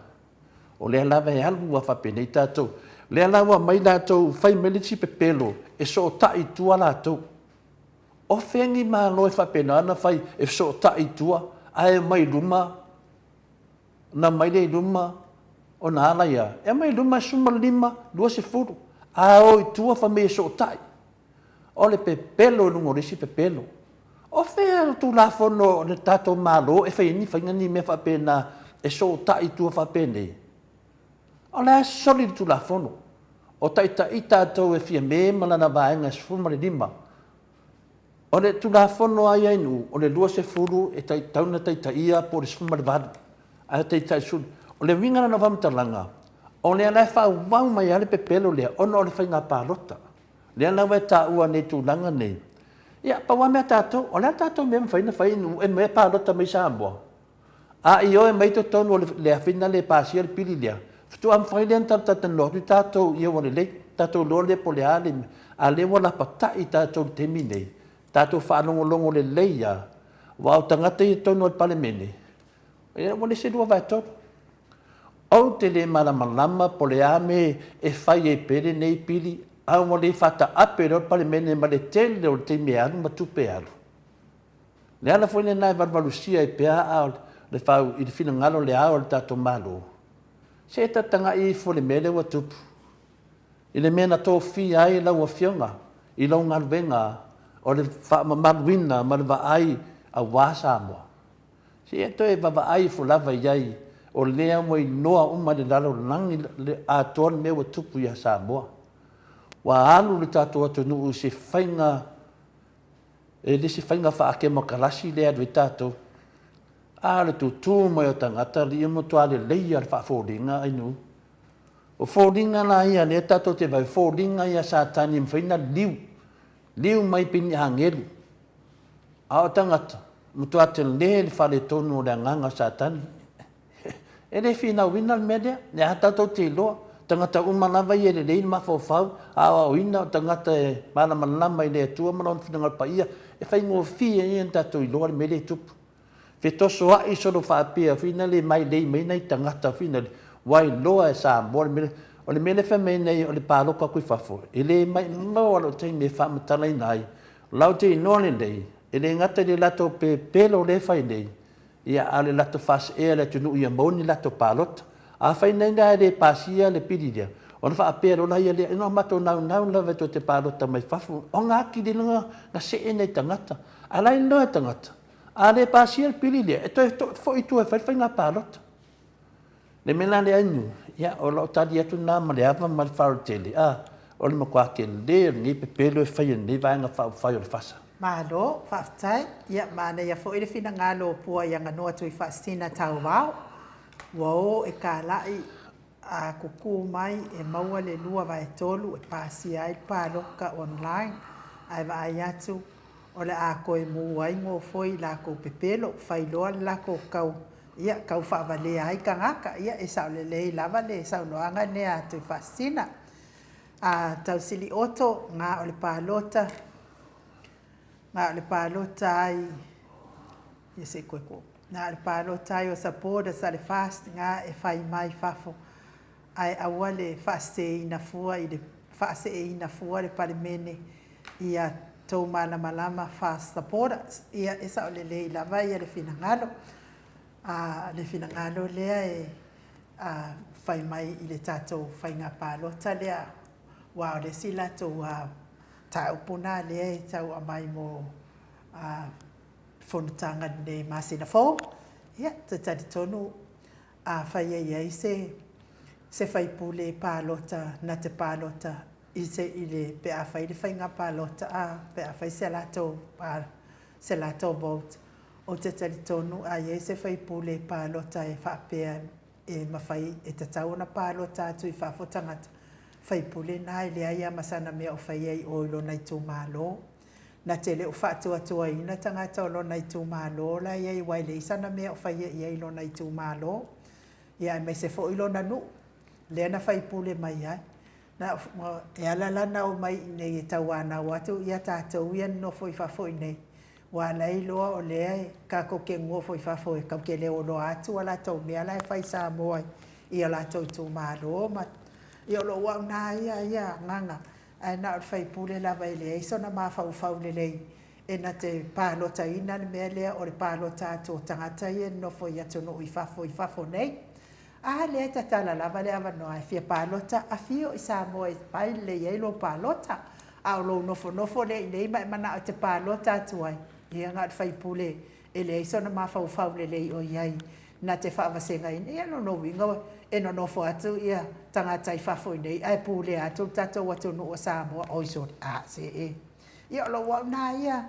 O lea lava e alu lava faapenei tatou. O lea la ua aumai latou fai mai le isi pepelo e sootai i tua latou. O fea ni Malo e faapena ona fai e fesootai i tua ae omai i luma, ona omai lea i luma ona a laia? E omai i luma e 15, 20, a o i tua fai mai e sootai. O le pepelo i luga o le isi pepelo. O fea le Tulafono o le tatou Malo e fai ai ni faiga ni mea faapena e sootai i tua faapenei? O la e soli le Tulafono. O taitai tatou e Fiame ma lana Vaega e 15. O le Tulafono lava ia i nuu, o le 20 e tatau ona taitaia po o le 18, ae taitai i le 10. O le uiga la o lau faamatalaga, o lea la e faaauau mai lava le pepelo lea ona o le faiga palota. Lea la ua e taua nei i tulaga nei, ia, pau lava mea a tatou, o le a le tatou mea e mafai ona fai i nuu e omai e palota mai i Samoa? A ioe mai totonu o le afina lea e pasia le pili lea, faatoa mafai lea ona talatalanoa atu tatou ia ua lelei, tatou iloa lea po o le a le mea, a o lea ua lapatai tatou i le taimi lenei, tatou faalogologo lelei lava, aua o tagata ia i totonu o le Palemene, ia ua le isi 2/3. Ou te le malamalama po o le a le mea e fai ai pea lenei pili, a ua le faataape loa le Palemene ma le tele o le taimi e alu ma tupe e alu. O le ala foi lena e valuvalusia ai pea aa o le fau i le finagalo o le Ao o le tatou Malo, se i tagai ifo i le mea lea ua tupu, i le mea na tofia ai lau Afioga i lau galuega o le faamamaluina ma le vaai aua Samoa. Se i toe vaavaai ifo lava i ai, o lea ua iloa uma e le lalolagi atoa le mea ua tupu ia Samoa. Ua alu le tatou atunuu i se faiga E le se faiga faakemokarasi lea e alu ai tatou. A o le tutu mai o tagata alii e matua lelei lava le faafoliga ainu. O foliga la ia lea tatou te vaai, o foliga ia a Satani e mafai ona liu, liu mai pei ni agelu. A o tagata, matua tele le faaletonu o le agaga o Satani. E le finauina le mea lea, o lea lava tatou te iloa, tagata uma lava ia e lelei le mafaufau, aoaoina o tagata e malamalama i le Atua ma Lona finagalo paia, e faigofie ia ona tatou iloa le mea lea e tupu. Fetosoai solo faapea foi lea mailei mai nai tagata foi lea, ua iloa e Samoa le mea lea. O le mea lea e fai mai nei o le palota atu i fafo, e le maumau lava lou taimi e faamatalaina ai, latou te iloa lelei, e le gata i le latou pepelo lea e fai nei, Ia, a o le latou faasee o le atunuu ia maua ni latou palota. Afai nei la e le pasia le pili lea, Ona faapea loa laia lea, ina o matou naunau lava e tou te palota mai fafo, ona atili loa na see nai tagata. A la e iloa e tagata, a le pasia le pili lea, e toe foi i tua e fai le faiga palota. Le mea la lea Inu, ia, o lau tali atu lena ma le ava ma le faaaloalo tele, a, o le matua tele o lenei pepelo e faia e lenei Vaega Faaupufai o le FASA. Malo, faafetai. Ia, manaia foi le finagalo o Puaiaganoa Tuifaasisina Tauvao, ua o e talai a kuku mai e maua le 2/3 e pasia ai le palota online, ae vaai atu o le a toe mu ai nofoi i latou pepelo, fai loa le latou tau, ia, tau faavalea ai tagata. Ia, e sao lelei lava le saunoaga lea a Tuifaasisina. A Tausili Otto, na o le palota, na o le palota ai, ia se i toe tuu, na o le palota ai o supporters a le FAST na e fai mai fafo, ae aua le faaseseina fua i le faaseeina fua le Palemene ia tou malamalama FAST supporters. Ia, e sao lelei lava ia le finagalo. A le finagalo lea e a fai mai i le tatou faiga palota lea, aua o le isi latou mataupu lena lea e tau aumai mo a fonotaga i lenei masina fou. Ia, ou te talitonu afai e i ai se se sui usufono e palota na te palota i se i le pe a fai le faiga palota a pe a fai se latou se latou vote, ou te talitonu a i ai se sui usufono e palota e faapea e mafai e tatau ona palota atu i fafo tagata, sui usufono lena e leai lava ma sana mea o faia i o i lona itumalo. Na te le o faatuatuaina tagata o lona itumalo la e i ai aua e leai sana mea o faia i ai i lona itumalo, ia aemaise foi lona nuu lea na faipule mai ai. Na, e ala la ona omai i inei e tauanau atu ia tatou ia e nonofo i fafo i inei, aua o la e iloa o lea e tatou te nonofo i fafo e tatou te le iloa atu a latou mea la e fai i Samoa i o latou itumalo ma, ia o lou au na ia ia agaga, ae na o le sui usufono lava e leai sona mafaufau lelei e na te palotaina le mea lea o le palota atu o tagata ia e nonofo i atunuu i fafo i fafo nei. A lea e tatala lava le avanoa e fia palota, afio i Samoa e fai lelei ai lou palota. A o lou nofonofo lea i inei ma e manao e te palota atu ai, ia na o le sui usufono e leai sona mafaufau lelei o i ai na te faavasegaina. Ia o lona uiga e nonofo atu ia tagata i fafo i inei ae pulea atu le tatou atunuu o Samoa. Oi sole, a, se e. Ia o lou au na ia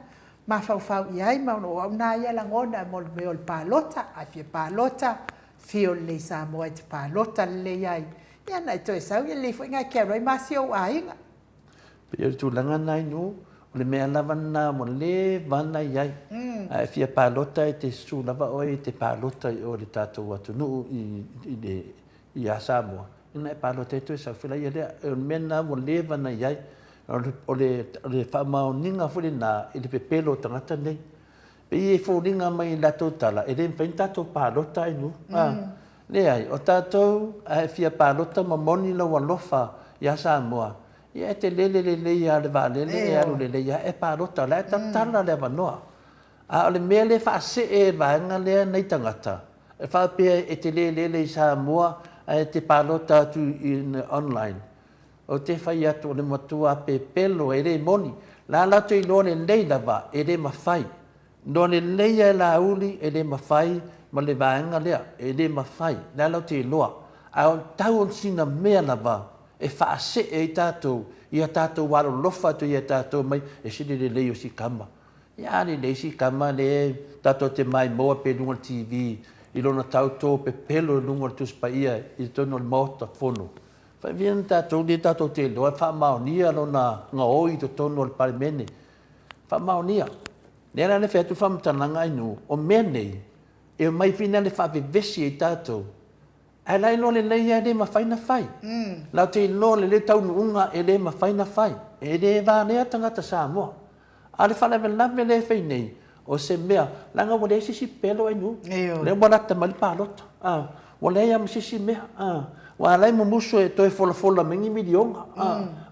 mafaufau i ai ma o lou au na ia lagona mo le mea o le palota. A e fia palota, afio lelei i Samoa e te palota lelei ai. Ia ona e toe sau, e lelei foi ona e te alu ai ma si ou aiga. E pei o le tulaga lena i o, o le mea lava lena ua leva ona i ai. A e fia palota e te susu lava oe e te palota i o i le tatou atunuu ia Samoa, ona e palota ai toe sau fela ia lea. O le mea lena ua leva ona i ai. O le faamaoniga foi lena i le pepelo o tagata nei. Pei e foliga mai i latou tala, e le mafai ona tatou palota ai nuu. Leai, o tatou a e fia palota ma moni lou alofa ia Samoa, ia e te lele lelei lava i le vaalele e alu lelei lava e palota, o la e tatala le avanoa. A o le mea lea e faasee e le vaega lea nai tagata, e faapea e te le lele i Samoa ae e te palota atu i le online, ou te fai atu o le matua pepelo e le moni. La latou iloa lelei lava e le mafai. Iloa lelei lava e Laauli e le mafai ma le vaega lea, e le mafai, la latou te iloa. Ae o tau o sina mea lava e faasee ai tatou ia tatou alolofa atu ia tatou mai e sili lelei o si tama. Ia a lelei si tama lea tatou te maimoa pea i luga o le TV i lona tauto pepelo i luga o le Tusi Paia i totonu o le Maota Fono. Fai na tatou lea tatou te iloa e faamaonia lona gaoi i totonu o le Palemene. Faamaonia. Lea la na fai atu le faamatalaga ai nuu, o mea nei, e omai foi lea faavevesi ai tatou, ae la iloa lelei lava e le mafai ona fai. Latou te iloa lelei taunuuga e le mafai ona fai. E le valea tagata Samoa. A o le faalavelave lea e fai nei, o se mea, leaga ua leai se isi pepelo ai nuu. Lea ua lata mai le palota. Ua leai lava ma se isi mea. Aua o la e mumusu e toe folafola mai ni miliona.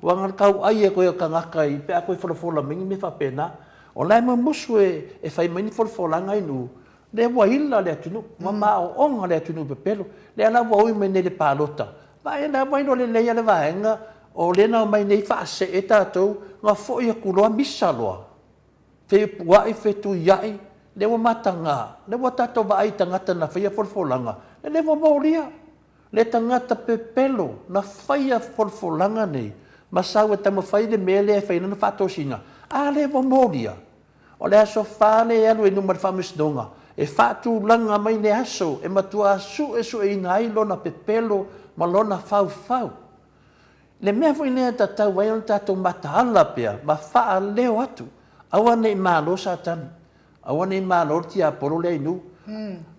Aua na o le tauai atu ai o tagata pe a toe folafola mai ni mea faapena. O la e mumusu e fai mai ni folafolaga ai nuu, lea ua ila le atunuu, ua maoona le atunuu i pepelo. Lea la ua ui mai nei i le palota. Vaai la ua iloa lelei a le vaega o lea na omai nei faasee tatou na foi atu loa misa loa. Feupuai fetuiai lea ua mataga lea ua tatou vaai i tagata na faia folafolaga lea ua molia le tagata pepelo na faia folafolaga nei ma sau e taumafai le mea lea e fai ai lana faatosina a lea ua molia. O le aso fa lea e alu ai i luma i le Faamasinoga, e faatulaga mai le aso e matua suesueina ai lona pepelo ma lona faufau. Le mea foi lea e tatau ai ona tatou mataala pea ma faaleo atu, aua ne i malo Satani, aua ne i malo le tiapolo lea i nuu.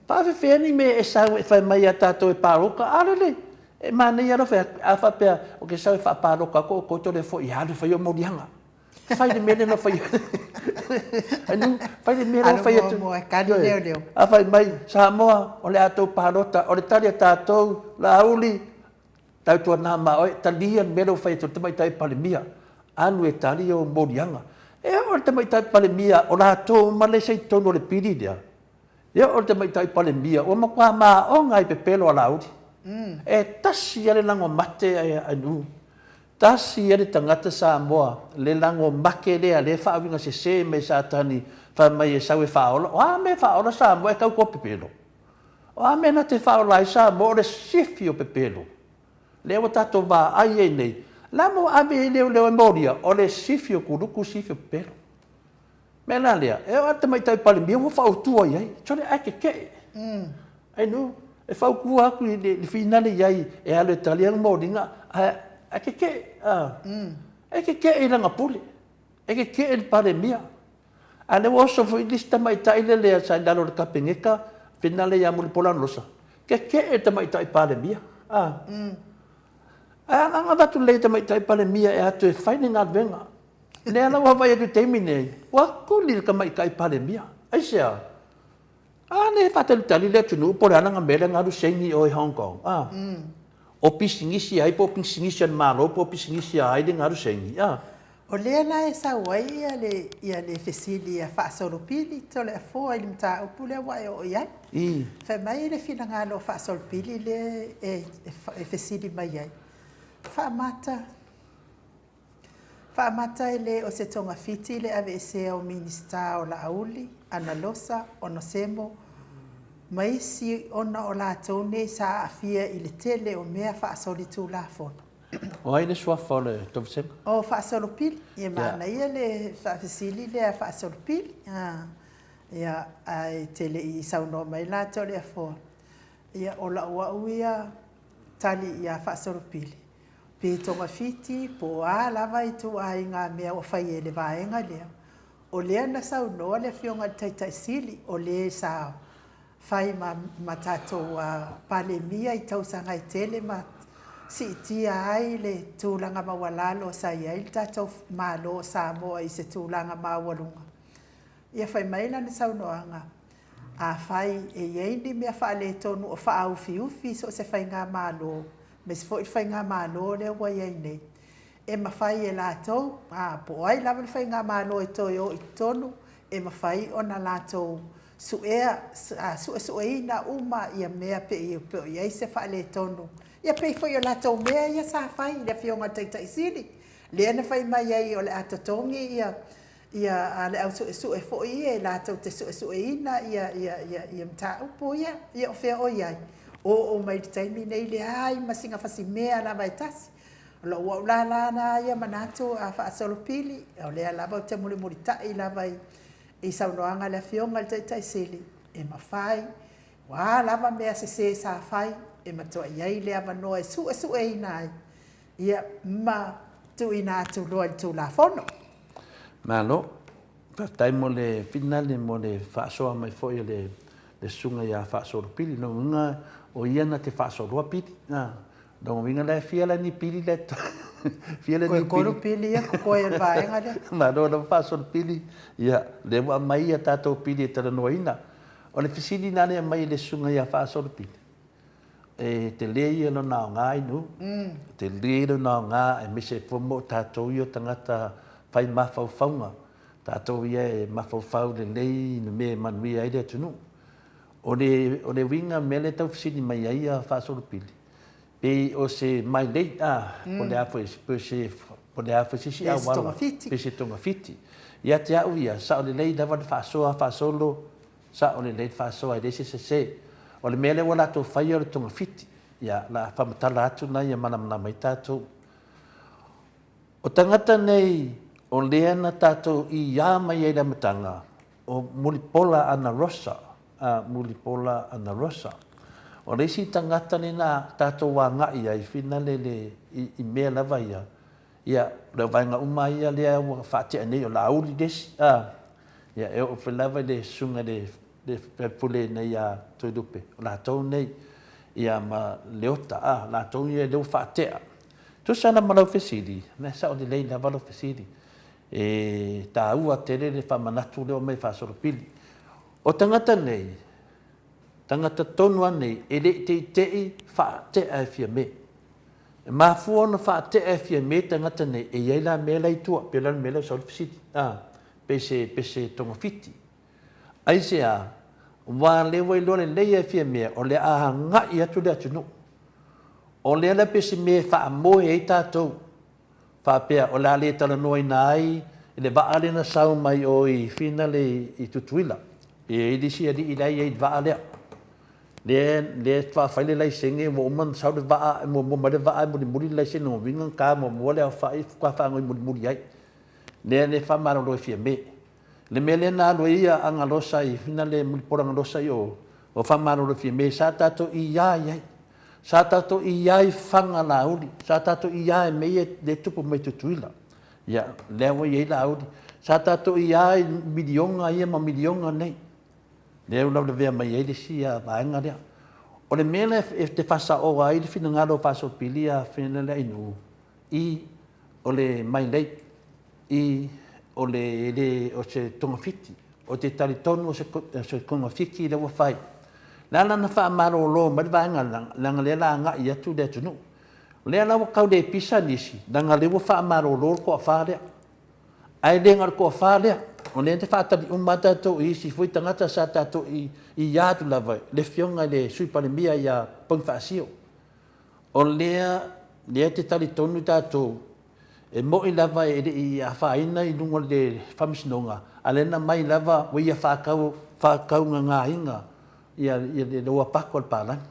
Faafefea ni mea e sau e fai mai ia tatou e palota? A lele, e manaia lou fai atu, a faapea ou te sau e faapalota atu outou, tou te le foi e alu e fai ou moliaga. Fai le mea lea na fai atu. Fai le mea lea na fai atu. A fai mai, Samoa, o le a tou palota, o le tali a tatou, Laauli, tautuana ma oe, talia le mea lea ua fai atu e le Tamaitai Palemia, alu e tali ou moliaga. E oo i le Tamaitai Palemia, o latou uma lea sa i totonu o le pili lea, E oo i le Tamaitai Palemia, ua matua maona i pepelo a Laauli. E tasi lava le lago mate a nuu, tasi lava le tagata Samoa, le lago make lea lea e faauiga sese mai e Satani fai mai e sau e faaola. O a mea e faaola Samoa e tau toa pepelo? O a mea na te faaola ai Samoa o le sifi o pepelo? Lea ua tatou vaai ai nei, la ma ua ave ai leoleo e molia, o le sifi o kuluku sifi o pepelo. Mea la lea, e oo lava i le Tamaitai Palemia ua fautua i ai, sole ae tetee. Ai no, e fautua atu i le finale i ai e alu e tali ana moliga, ae tetee. E tetee i lana pule, e tetee i le Palemia. A o lea ua oso foi le isi tamaitai lea sa i lalo o le Kapeneta, finale ia Mulipola Anarosa, tetee i le Tamaitai Palemia. Ae ala ona avatu lelei e le Tamaitai Palemia e atu e fai le galuega. Lea la ua vaai atu i le taimi lenei, ua tuli le Tamaitai Palemia. Aisea? A lea e faatalitali le atunuu po o le a lana mea lea na alu saini i o i Hong Kong. A? O pisinisi a ai po o pisinisi a le Malo po o pisinisi a ai lea na alu saini? A? O lea la e sau ai ia le, ia le fesili a Faasolopili, Toleafoa i le mataupu lea ua e oo i ai. Fai mai le finagalo o Faasolopili lea e, e fesili mai ai, Faamata Faamata e le o se togafiti le aveesea o Minisita o Laauli, Analosa, Onosemo ma isi ona o latou nei sa aafia i le tele o mea faasolitulafono. O ai le suafa o le Tovesega? O Faasolopili. Ia manaia le faafesili lea a Faasolopili. Ia, ae te le i saunoa mai la Toleafoa, ia o lau au ia tali ia Faasolopili, Pe togafiti po o a lava ituaiga mea ua fai e le vaega lea, o lea na saunoa le Afioga i le Taitai Sili, o le sa fai ma ma tatou Palemia i tausaga e tele ma siitia ai le tulaga maualalo sa i ai le tatou Malo o Samoa i se tulaga maualuga. Ia fai mai lana saunoaga, Afai e i ai ni mea faaletonu o faaufiufi i so o se faigamalo, aemaise foi le faigamalo lea ua i ai nei, e mafai e latou, a, po o ai lava le faigamalo e toe o i totonu, e mafai ona latou suea, suesueina uma ia mea pe i o i ai se faaletonu. Ia pei foi o latou mea ia sa fai i le Afioga i le Taitai Sili, lea na fai mai ai o le a totogi ia Ia, a le au suesue foi ia e latou te suesueina ia, ia, ia, ia mataupu ia, ia o fea o i ai? Oo mai i le taimi nei, leai ma sina fasimea lava e tasi. O lou au la la na ia manatu a faasolopili, o lea lava ou te mulimulitai lava i, i saunoaga a le Afioga i le Taitai Sili, e mafai, o a lava mea sese sa fai, e matuai i ai le avanoa e suesueina ai Ia, ma tuuina atu loa i le Tulafono. Malo. Faafetai mo le finale mo le faasoa mai foi a le Susuga ia Faasolopili. Lona uiga o ia na te faasoloa pili. Lona uiga la e fia la ni pili la e fia la ni pili. Toe tolu pili ia totoe o le vaega lea. Malo lava Faasolopili. Ia, lea ua aumai a tatou pili e talanoaina. O le fesili la lea e aumai e le Susuga ia Faasolopili, E tele ia lona aoga i nuu, tele lona aoga aemaise foi mo tatou ia o tagata fai mafaufauga, tatou ia e mafaufau lelei i le mea e manuia ai le atunuu. O le, o le uiga mea lea e tau fesili mai ai ia Faasolopili, Pei o se mailei, a, po o le a foi, po o se, po o le a foi se isi auala. Pe se togafiti. Ia te au ia, sao lelei lava le faasoa faasolo, sao lelei le faasoa e leai se sese. O le mea lea ua latou faia o le togafiti. Ia, o le a faamatala atu lena ia malamalama ai tatou. O tagata nei o lea na tatou iā mai ai i le amataga, o Mulipola Anarosa, a Mulipola Anarosa. O le isi tagata lena tatou agai ai finale le i mea lava ia, ia o le vaega uma ia lea ua faatea nei o Laauli le isi, a, ia e oo foi lava i le susuga i le le faipule nei ia Toelupe, o latou nei, ia ma Leota, a, latou ia lea ua faatea. Tusa la ma lau fesili, e sao lelei lava lau fesili. E taua tele le faamanatu lea ua aumai e faasolopili. O tagata nei, tagata tonu lava nei, e le i teitei faatea e Fiame. E mafua ona faatea e Fiame tagata nei, e i ai la mea la i tua, pei o le a le mea lea ua sau ai le fesili, a, pe se, pe se togafiti. Aisea? Aua lea ua iloa lelei e Fiamea o le a agai atu le atunuu. O lea la pei se mea e faamoe ai tatou, faapea o le a le talanoaina ai le vaa lea na sau mai o i Finale i Tutuila. E i ai le isi alii la e i ai i le vaa lea. Lea lea faatoa fai le laisene ua uma ona sau le vaa, e muamua mai le vaa e mulimuli le laisene, lona uiga na ta muamua le aofai faatoa faanoi mulimuli ai. Lea lea e faamalolo e Fiame. Le mea lea na alu ai ia Agalosa i Finale Mulipola Agalosa i o, o faamalolo e Fiame, sa tatou iā i ai. Sa tatou iā i Faga Laauli, sa tatou iā i mea ia lea e tupu mai Tutuila. Ia, lea ua i ai Laauli. Sa tatou iā i miliona ia ma miliona nei. Lea ua laulavea mai ai le isi vaega lea. O le mea lea e te faasaoa ai le finagalo o Faasoapili ia Finale Ainuu, i o le mailei, i o le le o se togafiti, o te talitonu o se, o se togafiti lea ua fai. O le a la na faamalolo mai le vaega leaga lea la agai atu le atunuu. O lea la ua tau le pisa nisi, leaga lea ua faamalolo le toafa lea. Ae le na o le toafa lea, o lea na te faatali uma lava tatou i isi foi tagata sa tatou i ia atu lava le afioga i le Sui Palemia ia Ponifasio. O lea, lea e te talitonu tatou, e moni lava e le i afaina i luga o le Faamasinoga, a o lea na aumai lava ua ia faatau, faatauagagaina ia, ia le ua pako a le palagi.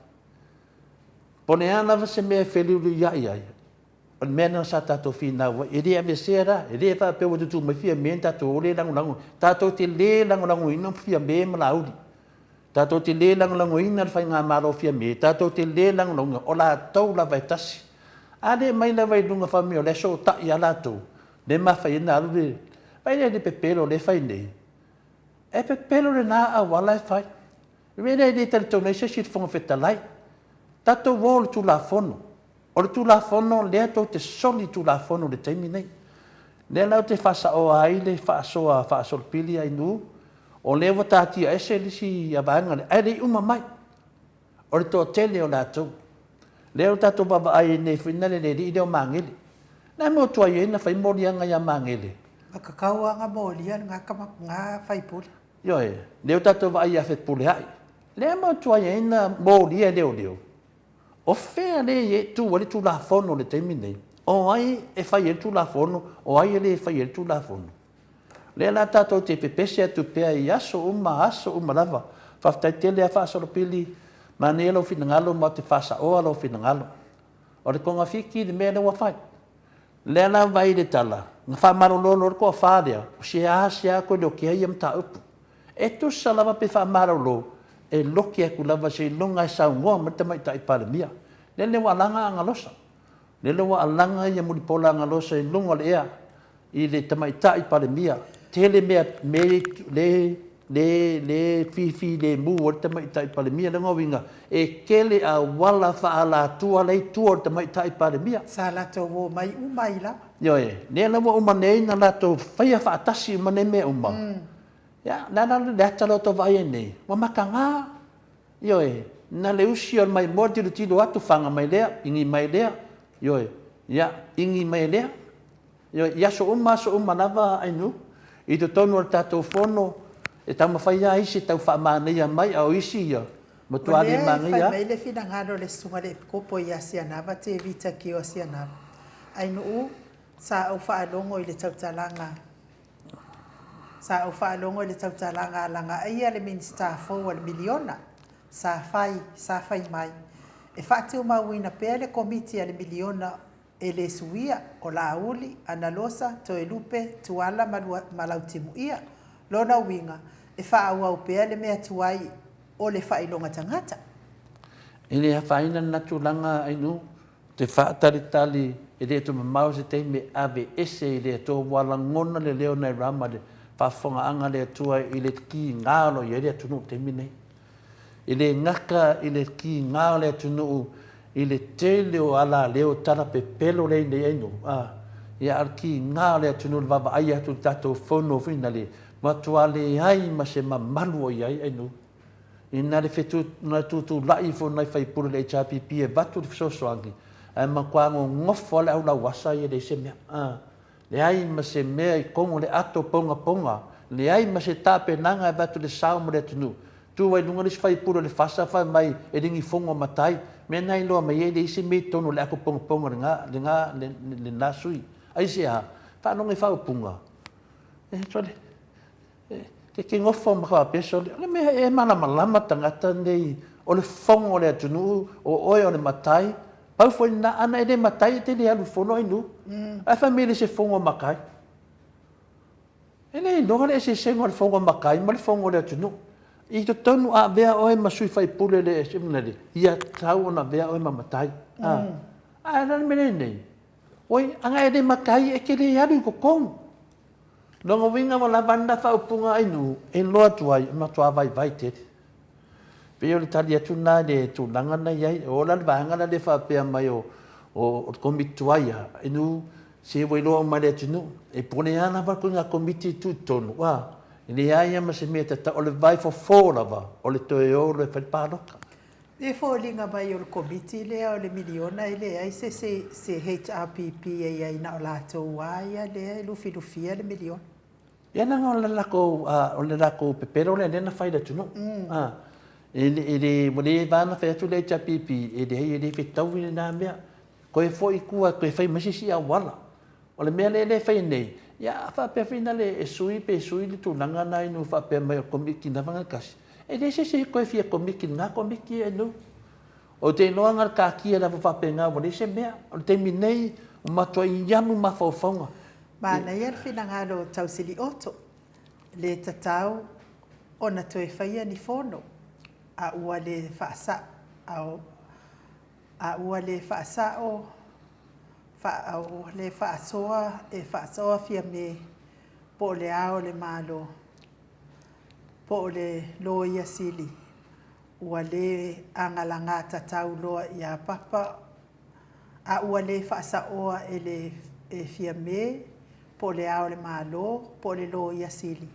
Po o le a lava se mea e feliuliuai ai, o le mea lena sa tatou finau ai. E le aveesea la, e le faapea ua tutū mai Fiame na tatou o le lagolago. Tatou te le lagolagoina Fiame ma Laauli. Tatou te le lagolagoina le Faigamalo Fiame, tatou te le lagolagoina, o latou lava e tasi. A le aumai lava i luga fai mai o la e sootai lava latou, lea e mafai ai ona alu le, vaai la i le pepelo lea e fai nei? E pepelo lena auala e fai. O le mea lea e le talitonu ai se isi i le Fofoga Fetalai. Tatou o i le Tulafono. O le Tulafono lea tou te soli Tulafono i le taimi nei. Lea la ou te faasaoa ai le faasoa faasolopili a Inu, o lea ua taatia ese le isi vaega lea, ae le i uma mai. O le toatele o latou. Lea ua tatou vaavaai ai nei foi na le alii lea o Magele. Na e motu ai ai na fai moliaga ia Magele. Na tatau lava ona molia lena tama, lena faipule. Ioe, lea ua tatou vaai ia Fepuleai. Lea e motu ai ai na molia e leoleo. O fea lea e tu ai le Tulafono i le taimi lenei? O ai e fai ai le Tulafono, o ai e le fai ai le Tulafono? O lea la tatou te pepese atu pea i aso uma, aso uma lava. Faafetai tele lava Faasolopili, manaia lou finagalo ma ou te faasaoa lou finagalo. O le togafiti le mea lea ua fai. O lea la vaai i le tala, na faamalolo loa le toafa lea, ua seasea toe lotea ia mataupu. E tusa lava pe faamalolo, e loki atu lava seiloga e saunoa mai le Tamaitai Palemia. Lele ua alaga Agalosa, lele ua alaga ia Mulipola Agalosa i luga o le ea i le Tamaitai Palemia. Tele mea le, le, le, le fifilemu ai le Tamaitai Palemia. Lona uiga, e tele auala faaalatua la e i tua o le Tamaitai Palemia. Sa latou omai uma ai lava. Ioe, lea la ua uma nei ona latou faia faatasi uma nei mea uma. Ia, o le a la le ata lea ua tou vaai ai nei? Ua mataga. Ioe, na le usi o le maimoa tilotilo atu, faga mai lea, igi mai lea, ioe, ia, igi mai lea. Ioe, i aso uma aso uma lava Ainuu, i totonu o le tatou fono, e taumafai lava isi e tau faamanaia mai, a o isi ia, Matua O le lea e manaia fai a. mai le finagalo o le Susuga i le Epikopo ia Sianava Tevita Kio Sianava, Ainuu, sa ou faalogo i le tautalaga Sa ou faalogo i le tautalaga a Lagaaia le Minisita fou a le Miliona, sa fai, sa fai mai, e faatumauina pea le Komiti a le Miliona e le suia, o Laauli, Analosa, Toelupe, Tuala ma ma Lautimuia. Lona uiga, e faaauau pea le mea tuai o le faailoga tagata. E le afaina lena tulaga Ainuu, te faatalitali e le toe mamao se taimi e aveese i le Atua ua lagona le leo nai Rama le faafofogaaga a le Atua i le kiga o lo o i ai le atunuu i le taimi lenei. E le gata i le kiga o le atunuu i le tele o alaleo tala pepelo lea i nei ainu, a, ia a o le kiga o le atunuu i le vaavaai atu i le tatou fono foi na le matua leai ma se mamalu o i ai ainu. Ina le fetu, na tutulai ifo nai faipule o le HRPP e avatu le fesoasoani, ae matua nonofo lava le au lauasa ia e leai se mea. A, leai ma se mea i totonu o le ato pogapoga, leai ma se tapenaga e avatu le sao mo le atunuu. Tu ai i luga le isi faipule o le FASA fai mai e le ni fono a matai. Mea na iloa mai ai e leai se mea i totonu o le ato pogapoga a lena, lena, lena sui. Aisea? Faalogo i faaupuga, e sole, E te nofo ma faapea, sole, o le mea e malamalama tagata nei, o le fono o le atunuu, o oe o le matai, pau foi lena, ana e le matai e te le alu i le fono ainu. Ae fai mai e le se fono a matai. E le iloa le eseesega o le fono a matai ma le fono o le atunuu. I totonu a avea oe ma sui faipule le, ia tatau ona avea oe ma matai. Ae o le a le mea lea nei? Oi, ana e le matai e te le alu i totonu. Lona uiga ua lava lena faaupuga Ainuu e iloa atu ai, e matua vaivai tele. Pei o le tali atu lena i le tulaga na i ai. E oo la i le vaega lea e faapea mai o le Komiti tuai lava, Ainuu, se ua iloa uma e le atunuu, e pule lava lava le ituaiga Komiti e tuu i totonu, a leai lava ma se mea e tatau, o le vaifofo lava o le toe o loa e fai le palota. E foliga mai o le Komiti lea o le miliona e leai se se HRPP e i ai na o latou a ia lea e lufilufia le miliona. Ia leaga o le latou o le latou pepelo lea lea na fai i le atunuu. A e le ua leva lava ona fai atu le HRPP e leai e le fetaui lena mea. Toe foi i tua toe fai mai se isi auala. O le mea lea e fai nei, ia a faapea foi na e sui pe sui le tulaga na inu faapea mai o le Komiti na vaga tasi, e leai se isi e toe fia Komiti i lena Komiti e nu. Ou te iloa na o le taatia lava faapena ua leai se mea. O le taimi nei, ua matuai alu mafaufauga. Manaia le finagalo o Tausilioto, le tatau ona toe faia ni fono, a ua le faasao, a ua le faasao, le faasoa e faasoa Fiame po o Le Ao o le Malo po o le Loia Sili ua le agalagatatau loa ia Papa a ua le faasaoa e le e Fiame po o Le Ao o le Malo po o le Loia Sili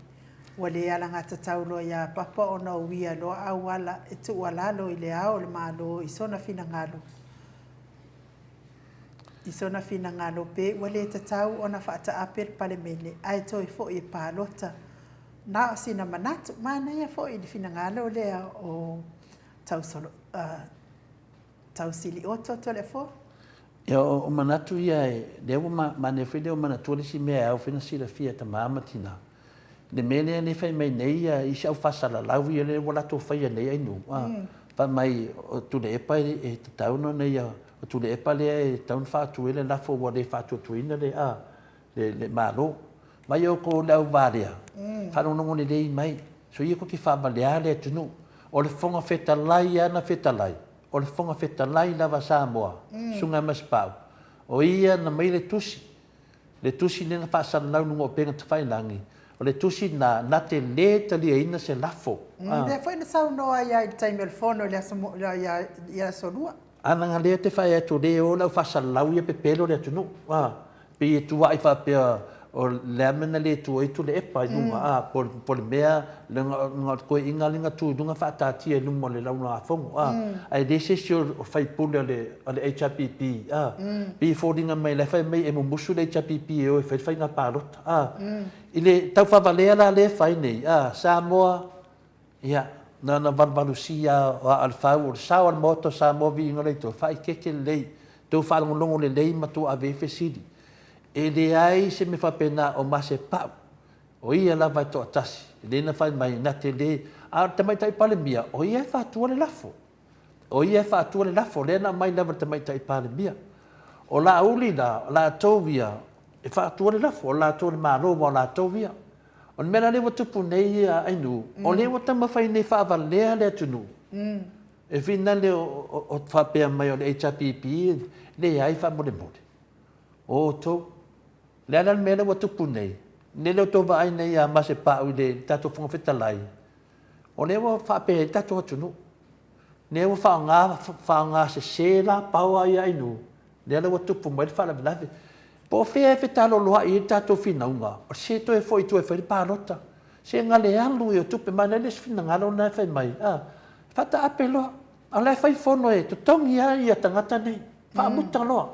ua le alagatatau loa ia Papa ona uia loa auala e tuualalo i Le Ao o le Malo i sona finagalo I sona finagalo pe ua le tatau ona faataape le Palemene ae toe foi e palota. Na o sina manatu. Manaia foi le finagalo lea o Tausolo, Tausilioto Toleafoa. Ia, o manatu ia, lea ua manaia foi lea ua manatua le isi mea e ao foi ona silafia e tama ma tina. Le mea lea e fai mai nei ia isi au faasalalau ia lea ua latou faia nei Ainuu, a, fai mai o Tuilaepa e tatau ona ia, o Tuilaepa lea e tatau ona faatu ai le lafo ua le faatuatuaina le, a, le Malo. Mai outou le au valea, faalogologo lelei mai, soia tou te faavalea le atunuu. O le Fofoga Fetalai lava na fetalai, o le Fofoga Fetalai lava a Samoa, Susuga ia Masepau, o ia na aumai le tusi, Le tusi lea na faasalalau i luga o upega tafailagi, o le tusi lena na te le taliaina se lafo. A. Lea foi na saunoa ai lava i le taimi o le fono i le aso i le aso Lua. A leaga lea te fai atu le o le au faasalalau ia pepelo le atunuu. A. Pei e tuuai faapea o le a mea na le tu ai Tuilaepa i luga, a, po o le mea leaga o le toeaina lea na tu i luga faataatia i luma o le Laulau-a-Fono, a. Ae leai se isi o faipule o le HRPP, a, pei e foliga mai la e fai mai e mumusu le HRPP e o e fai le faiga palota, a. I le taufaavalea la lea e fai nei, a, Samoa, ia, Na ona valuvalusia o aa o le fau o le sao a le Maota o Samoa viiga o le Atua, faaeteete lelei, tou faalogologo lelei ma tou ave i ai fesili. E leai se mea faapena o Masepau, o ia lava e toatasi, lea na fai mai na te le, a o le Tamaitai Palemia, o ia e faatua le lafo. O ia e faatua le lafo, lea na aumai lava e le Tamaitai Palemia. O Laauli la, o latou ia e faatua le lafo, o latou le Malo aua o latou ia. O le mea la lea ua tupu nei Ainuu, o lea ua taumafai nei e faavalea le atunuu, e finagalo o faapea mai o le HRPP, leai faamolemole, o outou. O le a la le mea lea ua tupu nei, lea ua outou vaai nei ia Masepau i le tatou Fofoga Fetalai, o lea ua faapea ai le tatou atunuu, lea ua faaaoga, faaaoga sese la power ia Ainuu, lea la ua tupu mai le faalavelave. Po o fea e fetaloloai ai le tatou finauga, se toe foi i tua e fai le palota. Se na le alu ia o tupe, manaia le isi finagalo lena e fai mai, a, faataape loa, a o la e fai fono e totogi ai ia tagata nei. Faamuta loa,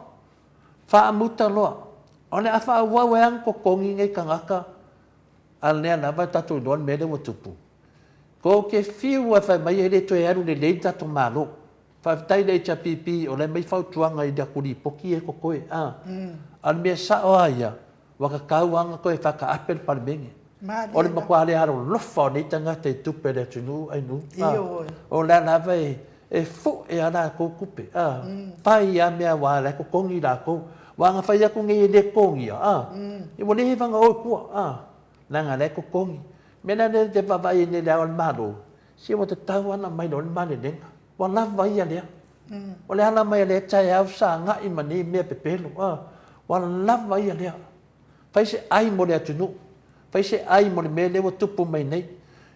faamuta loa. O le a faaauau ai lava ona totogi nei tagata, a o lea lava e tatou iloa le mea lea ua tupu. Tou te fiu lava e fai mai e le toe alu lelei le tatou Malo. Faafetai i le HRPP o la e aumai fautuaga i atu lipoti ia e totoe. A o le mea sao lava ia, ua tatau lava ona toe faataape le Palemene. O le matua le alolofa o nei tagata i tupe a le atunuu Ainuu. O la lava e fue a latou tupe, a fai lava mea aua o la e totogi latou. Aua ana fai atu nei e le totogia, a, ua leva ona o i tua, a, leaga o la e totogi. O le mea la lea ou te vaavaai ai nei i Le Ao o le Malo, se ua tatau lava ona aumai loa le malelega. Ua lava ia lea. O le ala mai o lea taeao sagai ma nei mea pepelo, a, ua lava ia lea. Fai se ai mo le atunuu, fai se ai mo le mea lea ua tupu mai nei.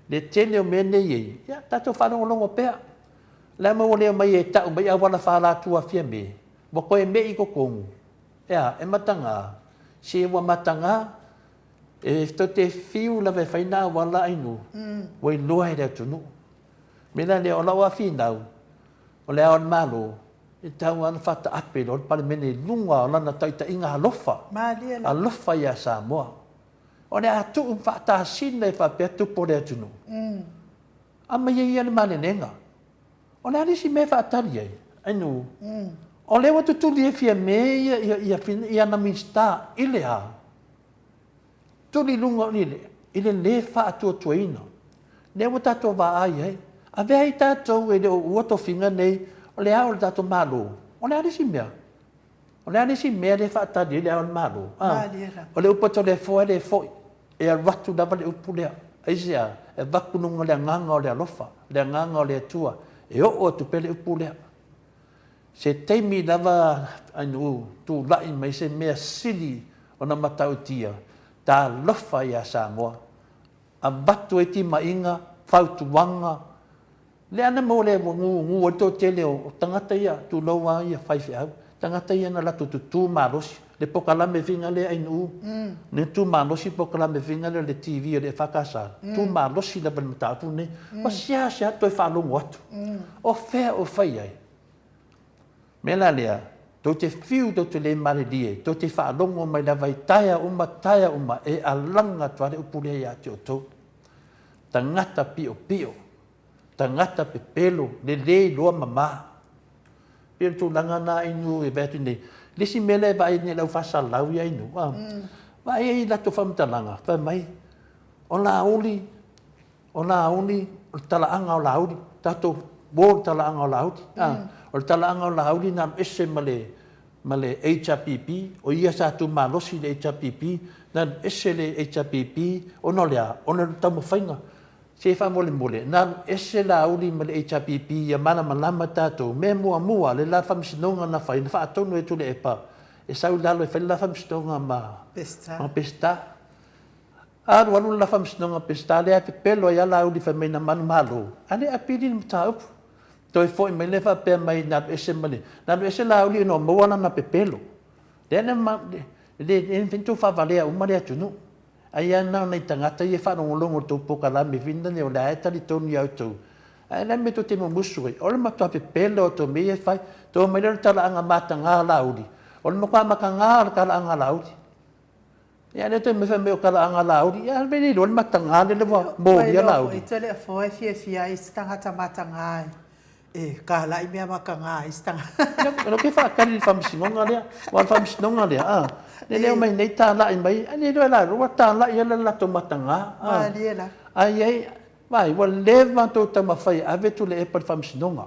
Le tele o mea nei ei, ia tatou faalogologo pea. O le a le mea ua le omai ai e tau mai auala faa-Alatua a Fiame? Ua toe me'i i totonu. E a? E mataga? Se ua mataga, e tou te fiu lava e fai na auala Ainuu, ua iloa e le atunuu. O le mea la lea, o lau lava finau, o Le Ao o le Malo, e tatau lava ona faataape loa le Palemene i luga o lana taitaiga alofa, alofa ia Samoa. O le a tuu faatasina e faapea tupu o le atunuu. Aumai ai ia le malelega. O le a le isi mea e faatali ai? Ainuu, o lea ua tutuli e Fiame ia ana Minisita i le a? Tuli i luga i le le faatuatuaina. Lea ua tatou vaai ai. Avea ai tatou e le o uua tofiga nei o le Ao o le tatou Malo. O le a le isi mea? O le a le isi mea lea e faatali ai le Ao o le Malo? O le upu a Toleafoa e le foi. E alu atu lava le upu lea. Aisea? E avatu i luga o le agaga o le alofa, le agaga o le Atua. E oo atu pea le upu lea. Se taimi lava ua tulai mai se mea sili ona matautia, talofa ia Samoa, avatu ai timaiga, fautuaga, lea na maua lea ua gugu ai le toatele o tagata ia, tulou lava ia faifeau, tagata ia na latou tutu malosi, le polokalame foi lea Ainuu, na tu malosi le polokalame foi lea o le TV a le EFKS, tu malosi lava i le mataupu lenei. Ua seasea toe faalogo atu, o fea o fai ai? O le mea la lea, tou te fiu tou te le malilie, tou te faalogo mai lava i taea uma taea uma, e alaga atu lava le upu lea ia te outou. Tagata piopio, tagata pepelo, le le iloa mama. E pei o le tulaga lena Ainuu e vaai atu nei. O le isi mea lea e vaai nei i le au faasalalau ia Ainuu, vaai ai i latou faamatalaga, fai mai, o Laauli, O Laauli, o le talaaga o Laauli, tatou uo le talaaga o Laauli. O le talaaga o Laauli na alu ese ma le ma le HRPP, o ia sa tumalosi i le HRPP, na alu ese le HRPP ona o le a? Ona o le taumafaiga. Se faamolemole, na alu ese Laauli ma le HRPP ia malamalama tatou, mea muamua le la faamasinoga na fai, na faatonu e Tuilaepa e sau i lalo e fai le la faamasinoga ma Peseta. Alu alu le la faamasinoga a Peseta lea e pepelo ai lava Laauli fai mai na manumalo, a le apili le mataupu. Toe foi mai lea faapea mai na alu ese ma le, na alu ese Laauli ina ua maua lana pepelo. Lea na, e le mafai ona outou faavalea uma le atunuu. Ai lava na o nai tagata ia e faalogologo i le tou polokalame foi lea o lea e talitonu ia outou, ae o le a le mea tou te mumusu ai? O le matua pepelo o tou mea ia e fai. Toe omai lea o le talaaga mataga a Laauli, o le matua mataga lava o le talaaga a Laauli. Ia lea toe fai mai o talaaga Laauli, ia ave le iloa le mataga lele ua molia Laauli. Ua iloa foi le afoa e fiafia ai isi tagata mataga e talai mea mataga a isi tagata. O lea ou te faatali i le faamasinoga lea, aua o le faamasinoga lea, a, lea e omai nei talai mai, ae le iloa e latou ua talai lava le latou mataga. Malie la. Ae i ai, vaai, ua leva ona outou taumafai e ave Tuilaepa i le faamasinoga,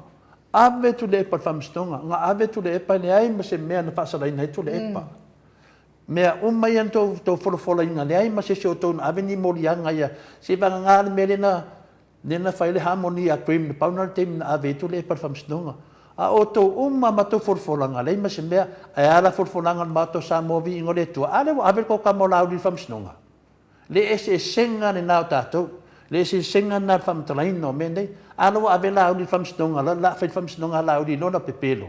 ave Tuilaepa i le faamasinoga, na ave Tuilaepa e leai ma se mea na faasalaina ai Tuilaepa. Mea uma ia na outou folafolaina, leai ma se isi o outou na ave ni moliaga ia, seiavagana le mea lea na lea na fai ai le Harmony Agreement, pau lena o le taimi na ave ai Tuilaepa i le Faamasinoga. A o outou uma lava ma outou folafolaga, leai ma se mea. Ae a la folafolaga a le Maota o Samoa, viiga o le Atua, a lea ua ave le tou tama o Laauli i le Faamasinoga? Le eseesega lena o tatou. Le eseesega lena o le faamatalaina o mea nei. A la ua ave Laauli i le Faamasinoga, o le a fai le Faamasinoga a Laauli i lona pepelo.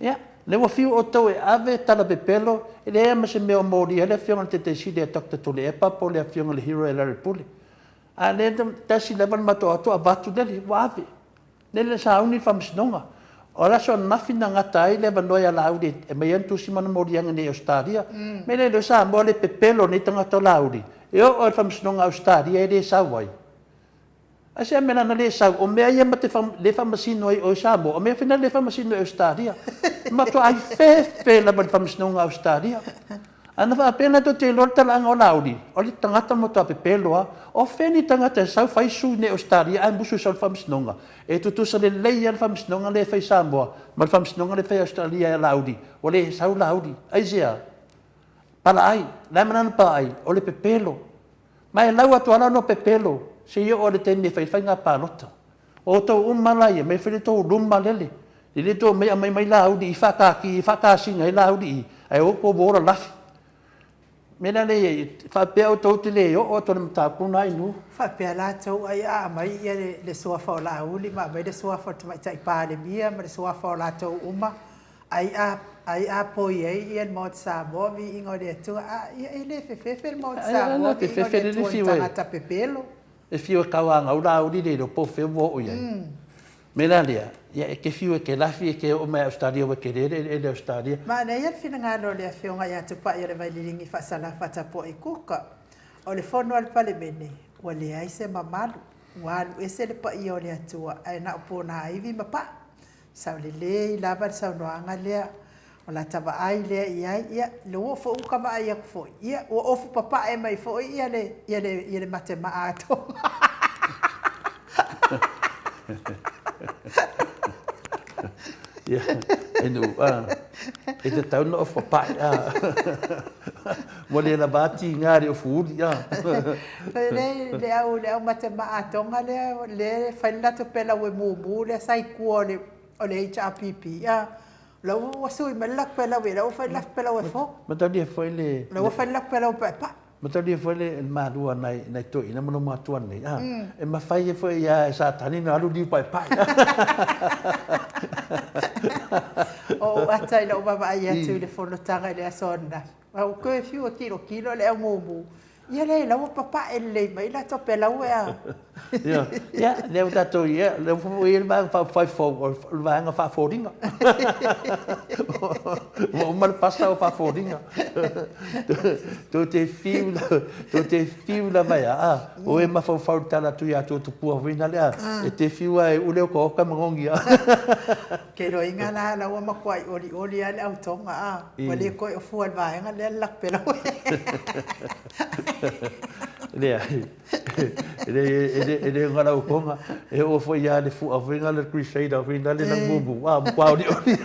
Ia, lea ua fiu outou e ave tala pepelo, e leai lava ma se mea o molia ai le Afioga i le Taitai Sili ia Doctor Tuilaepa po o le Afioga i le Hero ia Lealailepule. A o lea e tasi lava le matou o atu avatu lele, ua ave. Lele na sauni le Faamasinoga. O le aso ananafi na gata ai le avanoa ia Laauli e aumai ai ana tusi ma ana moliaga i inei i Ausetalia. O le mea lea o Samoa le pepelo o nei tagata o Laauli, e oo lava i le Faamasinoga a Ausetalia e le sau ai. Aisea mea la na le sau? O mea ia ma te le faamasino ai i o i Samoa, o mea foi na le faamasino i Ausetalia. E matuai fefe lava i le faamasinoga a Ausetalia. A na faapea la tou te iloa le talaaga o Laauli, o le tagata matua pepelo lava. O fea ni tagata e sau fai sui nei i Ausetalia ae musu e sau i le faamasinoga? E tutusa lelei lava le faamasinoga lea e fai i Samoa ma le faamasinoga lea e fai i Ausetalia ia Laauli. Ua le sau Laauli. Aisea? Palaai. O le a le mea la na palaai? O le pepelo. Ma e lau atu lava la lua pepelo seia oo i le taimi e fai ai le faiga palota. O outou uma la ia, mai fai le tou luma lele, e le tou omai aumai mai Laauli i faatati faatasina ai Laauli i i, ae o outou o lalafi. O le mea la lea e faapea outou te le oo atu i le mataupu lena i Nuu. Faapea latou ai a aumai le suafa o Laauli ma aumai le suafa o le Tamaitai Palemia ma le suafa o latou uma, Ai a, ai a poi ai ia le Maota Samoa, viiga o le Atua. A, ia e le fefefe le Maota Samoa, viiga o le Atua i tagata pepelo. E fiu e tauanau Laauli le iloa po o fea ua oo i ai. O le mea la lea, ia e te fiu e te lafi e te oo mai Ausetalia ua tele le eleele o Ausetalia. Manaia le finagalo o le Afioga ia Tupaia-le-Vailiiligi Faasalafa Tapuai Kuka. O le fono a le Palemene, ua leai se mamalu, ua alu ese le paia o le Atua ae na o ponaivi ma paa. Sao lelei lava le saunoaga lea, o lata vaai lea i ai, ia lea ua foi ua ta vaai atu foi, ia ua ofu papae mai foi ia le, ia le, ia le matemaa a Tonga. Ia, e nuu, a, e tatau ona ofu papae, a. Ua le lava a tiga i le ofu uli, a. Le, le au, le au matemaa a Tonga lea, lea e fai le latou pelaue mumu lea sa i tua o le, o le HRPP, a. O la ua sui mai le latou pelaue, la ua fai le latou pelaue fou. Mataulia foi le. La ua fai le latou pelaue paepae. Mataulia foi le malu a nai, nai toeaiina ma lomatua nei, a, e mafai ai foi ia e Satani ona alu liu paepae. O ou ata i lau vaavaai atu i le fonotaga i le aso ananafi, a ua toe fiu e tilotilo le au mumu, ia leai o la ua papae lelei mai latou pelaue a. Ia, ia, lea ua tatou ia, lea foi ua i ai le Vaega Faaupufai fou, o le Vaega Faafoliga. Ua uma le fasa o faafoliga. Tou te fiu, tou te fiu lava ia, a, o e mafaufau i le tala atu ia Tupua foi nale, a, e te fiu lava e ule otaota ma nogi, a. Keloiga la, la ua matuai olioli lava le au Tonga, a, ua le toe ofua i le vaega lea le latou pelaue. Leai. E le o galautoga, e oo foi ia le fua foi na le crusader foi na le mumu, a matua olioli.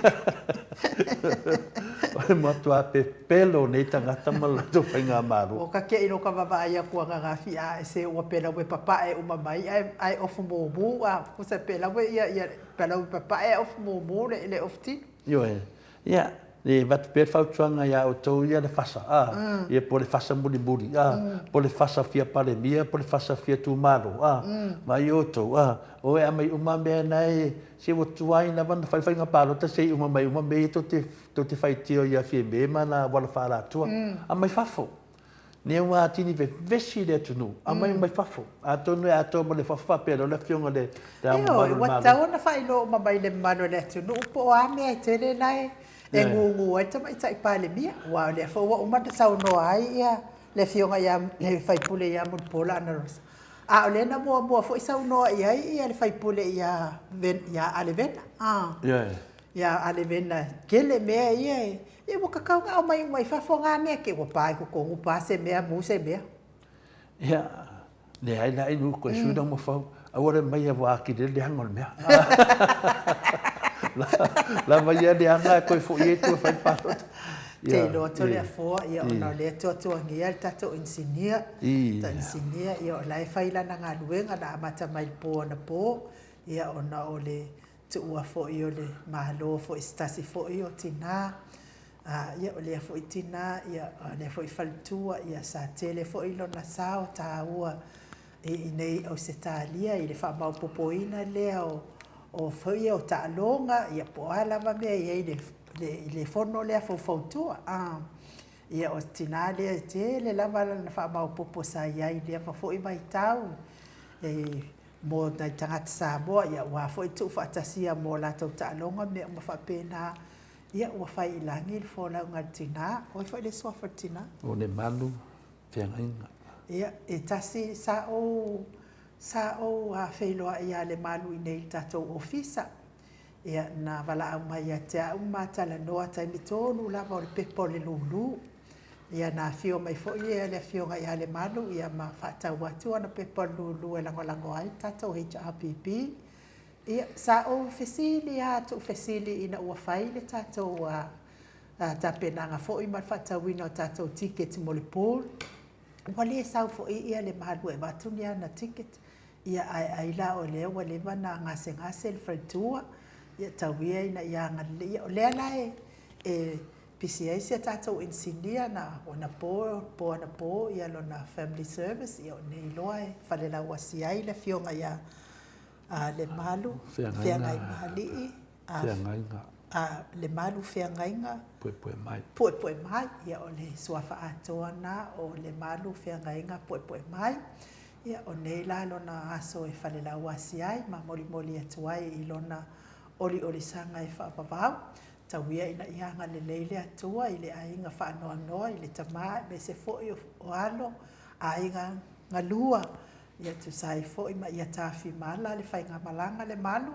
O le matua pepelo nei tagata ma latou faigamalo. Ua ka keʻi loa ka vaavaai atu ananafi a ese ua pelaue papae uma mai ae ae ofu mumu a tusa pelaue ia ia pelaue papae ae ofu mumu le le ofu tino. Ioe. Ia, e avatu pea le fautuaga ia outou ia le fasa, a, ia po o le fasa mulimuli, a, po o le fasa fia Palemia, po o le fasa fia itumalo, a, vaai outou, a, o e aumai uma mea na e, se ua tuai lava ona fai faiga palota se i uma mai uma mea ia tou te, tou te faitio ia Fiame ma ana auala faaalatua. Aumai fafo. Lea ua atili vevesi le atunuu, aumai mai fafo. Atonu e atoa ma le fafo faapea loa le Afioga i le Ao Mamalu o le Malo. Ioe, ua tatau ona faailoa uma mai i le mamalu o le atunuu po o a mea e tele la E gugu ai le Tamaitai Palemia, aua o lea foi ua uma ona saunoa ai ia le Afioga ia le sui usufono ia Mulipola Anarosa, a o lea na muamua foi saunoa i ai ia le sui usufono ia ia Ale Vena, ia Ale Vena, e tele mea ia e, ia ua tatau ona aumai uma i fafo na mea te i ua pa i totonu pa se mea, mu se mea. Ia, leai la i koe sui lau mafau, aua le aumaia ua atili ai le leaga o le mea. Lava ia leaga e toe foi ai toe fai le palota. Te iloa atu le afoa, ia ona o lea e tuatuagia le tatou inisinia, tatou inisinia, ia o la e fai lana galuega na amata mai le po anapo, ia ona o le tuua foi o le Malo foi i se tasi foi o tina, ia o lea foi tina, ia o lea foi faletua, ia sa tele foi lona sao taua i inei i Ausetalia i le faamaopoopoina lea o foi ia o taaloga, ia po o a lava mea e i ai i le fono lea faufautua. Ia o le tina lea e tele lava lana faamaopoopo sa i ai i lea foi vaitau e mo nai tagata Samoa, ia aua foi le tuufaatasia mo latou taaloga ma mea uma faapena. Ia ua fai i lagi le folauga a le tina. O ai foi le suafa o le tina? O Lemalu Feagaiga. Ia, e tasi, sa ou, sa ou feiloai ia Lemalu i inei i le tatou ofisa. Ia, na valaau mai ia te au ma talanoa taimi tonu lava o le pepa o le lulu. Ia na afio mai foi le Afioga ia Lemalu ia ma faatau atu ana pepa o le lulu e lagolago ai le tatou HRPP. Ia, sa ou fesili lava, tuufesili ina ua fai le tatou tapenaga foi ma le faatauina o tatou tickets mo le pool. Ua le sau foi ia Lemalu e avatu ni ana ticket. Ia, ae ai la o lea ua leva ona gasegase le faletua, ia tau ia ina ia agalelei. Ia, o lea la e pisi ai si a tatou inisinia na anapo, po anapo ia lona family service, ia o nei loa e falelauasi ai le afioga ia Lemalu Feagaimaalii, Lemalu Feagaiga Puepuemai. Puepuemai, ia o le suafa atoa lena o Lemalu Feagaiga Puepuemai. Ia o nei la lona aso e falelauasi ai ma molimoli atu ai i lona oliolisaga e faavavau. Tau ia ina ia agalelei le Atua i le aiga faanoanoa i le tama aemaise foi o alo, aiga galua, ia tusa ai foi ma ia tafimala le faigamalaga le malu,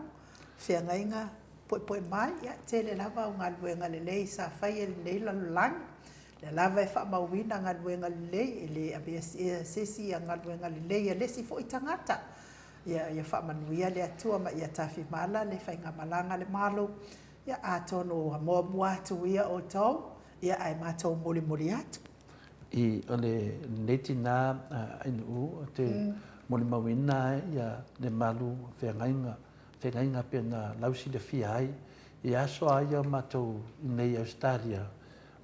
feagaiga puepuemai, ia tele lava au galuega lelei sa faia i lenei lalolagi. O lea lava e faamauina galuega lelei, e le avea e se isi galuega lelei a le isi foi tagata. Ia, ia faamanuia le Atua ma ia tafimala le faigamalaga a le Malo. Ia, atonu ua muamua atu ia outou, ia ae matou mulimuli atu. I, o le, lenei tinā Ainuu, ou te molimauina ai le malu feagaiga, feagaiga pei ona lausilafia ai i aso a ia o matou i nei i Ausetalia,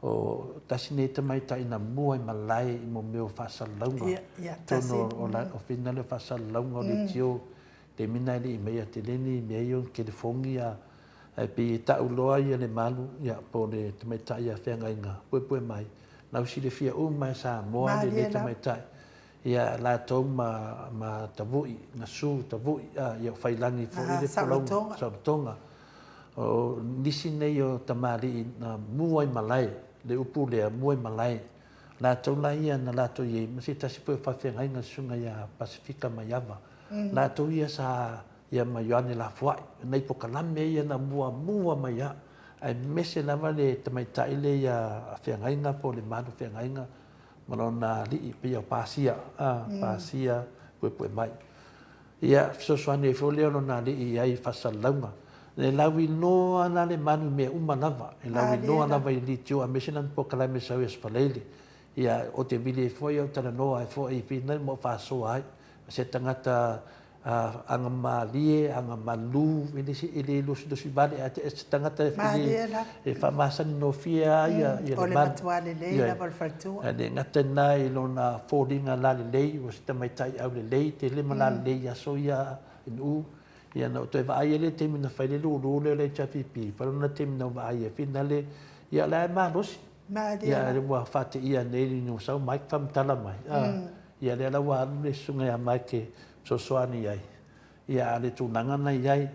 o tasi nei tamaitai na mua i malae i mo mea o faasalalauga. Ia, ia, tasi. Totonu o, o fina lea o faasalalauga o leitio, taimi na e le i maia tele ni mea ia o ni telefoni a, ae pei e tau loa ia Lemalu, ia, po o le tamaitai ia Feagaiga, puepuemai, lausilafia uma e Samoa lenei tamaitai. Ia, latou ma, ma Tavui, Gasu Tavui, a, ia o Faiilagi foi le folauga, Saolotoga. O nisi nei o tamalii na mua i malae, le upu lea, mua i malae. Latou la ia na latou i ai ma se tasi foi o faafeagaiga le susuga ia Pasefika Maiava. Latou ia sa ia ma Ioane Lafoai, nai pokalame ia na muamua mai lava, aemaise lava le tamaitai lea ia Feagaiga po o le Malu Feagaiga ma lona alii pei o Pasia, a, Pasia Puepuemai. Ia, fesoasoani ai foi lea o lona alii i ai i faasalalauga. E lauiloa la le malu i mea uma lava, e lauiloa lava i leitio aemaise lana polokalame sau i Aso Faraile. Ia, ou te vili ai foi au talanoa ai foi i finau ma ou faasoa ai. O se tagata agamalie, agamalu, e le, e le losilosi vale, ae se tagata e faamasani gofie lava ia, ia le malu. O le matua lelei lava o le faletua. E le gata i lena i lona foliga lalelei, ua se tamaitai aulelei tele ma lalelei i aso ia i Nu'u. Ia na ou toe vaai ai lea i le taimi na fai le lulu lea o le HRPP, pau lena taimi na ou vaai ai, finale, ia o la e malosi. Ia ua faateia nei ina ua sau Mike faamatala mai, ia lea la ua alu le susuga ia Mike e fesoasoani i ai, ia a o le tulaga na i ai.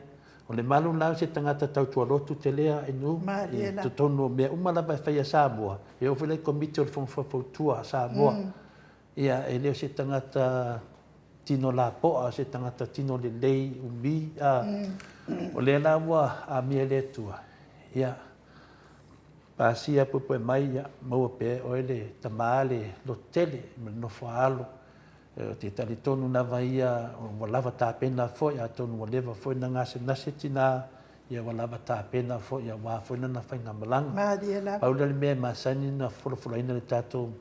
O Lemalu la o se tagata tautua lotu tele a Ainuu i totonu o mea uma lava e fai a Samoa, e oo foi la i Komiti o le Fono Faufautua a Samoa. Ia, e le o se tagata tino lapoa, o se tagata tino lelei, umi, a, o lea la ua amia e le Atua, ia, pasia puepue mai, ia, maua pea e oe le tama le lotu tele ma le nofo a alo. Ou te talitonu lava ia ua lava tapena foi, atonu ua leva foi ona gasegase tina, ia ua lava tapena foi aua foi lana faigamalaga. Malie lava. Pau lea o le mea e masani ona folafolaina i le tatou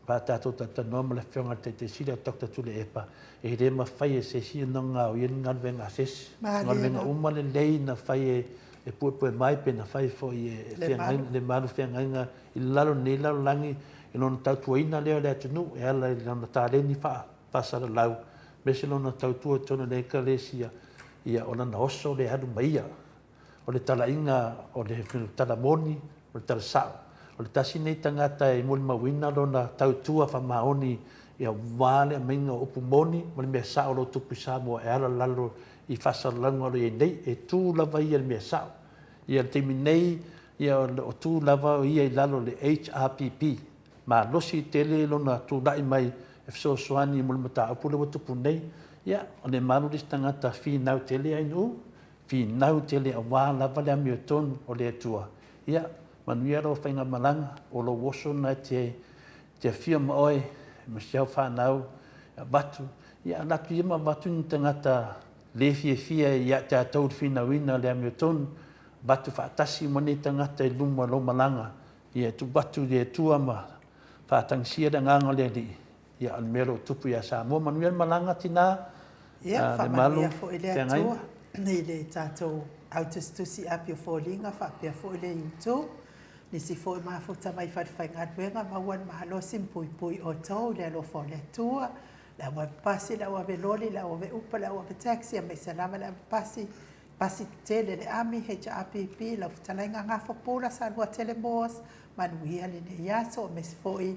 pe a tatou talatalanoa ma le Afioga i le Taitai Sili o Doctor Tuilaepa, e le mafai e se isi ona gaoia ni galuega a se isi. O galuega uma lelei na fai e Puepuemai pe na fai foi e Lemalu Feagaiga i lalo o lenei lalolagi i lona tautuaina lea o le atunuu e ala i lona taleni faasalalau, aemaise lona tautua i totonu o le Ekalesia, ia o lana oso lea e alu ma ia. O le talaiga, o le tala moni, o le tala sao. O le tasi lenei tagata e molimauina lona tautua faamaoni aua le aumaiga o upu moni ma le mea sao o lo o tupu i Samoa e ala i lalo i faasalalauga o lo o i ai nei. E tu lava ia i le mea sao. Ia le taimi nei, ia o lo o tu lava ia i lalo o le HRPP. Malosi tele lona tulai mai e fesoasoani mo le mataupu lea ua tupu nei. Ia, o Lemalu le isi tagata finau tele Ainuu, finau tele aua lava le amiotonu o le Atua. Ia, manuia lau faigamalaga, o lou oso lena e te te afio ma oe ma si au fanau e avatu, ia alu atu ia ma avatu ni tagata le fiafia ia te atou le finauina o le amiotonu, avatu faatasi ma nei tagata i luma o lou malaga, ia e tuu atu i le Atua ma faatagisia le agaga o le Alii, ia o le mea o lo o tupu ia Samoa. Manuia le malaga tina. Ia, faamanuia foi le Atua i le tatou au tusitusi api o foliga faapea foi le YouTube. Nisi foi mafuta mai falefaigaluega, maua le malosi ma puipui outou i le alofa o le Atua. Le au ave pasi, le au ave loli, le au ave upa, le au ave taxi, aemaise lava le ave pasi, pasi tetele le ami, HRPP, lau fetalaiga Gafo Pula, Saluatele Moores, manuia lenei aso, aemaise foi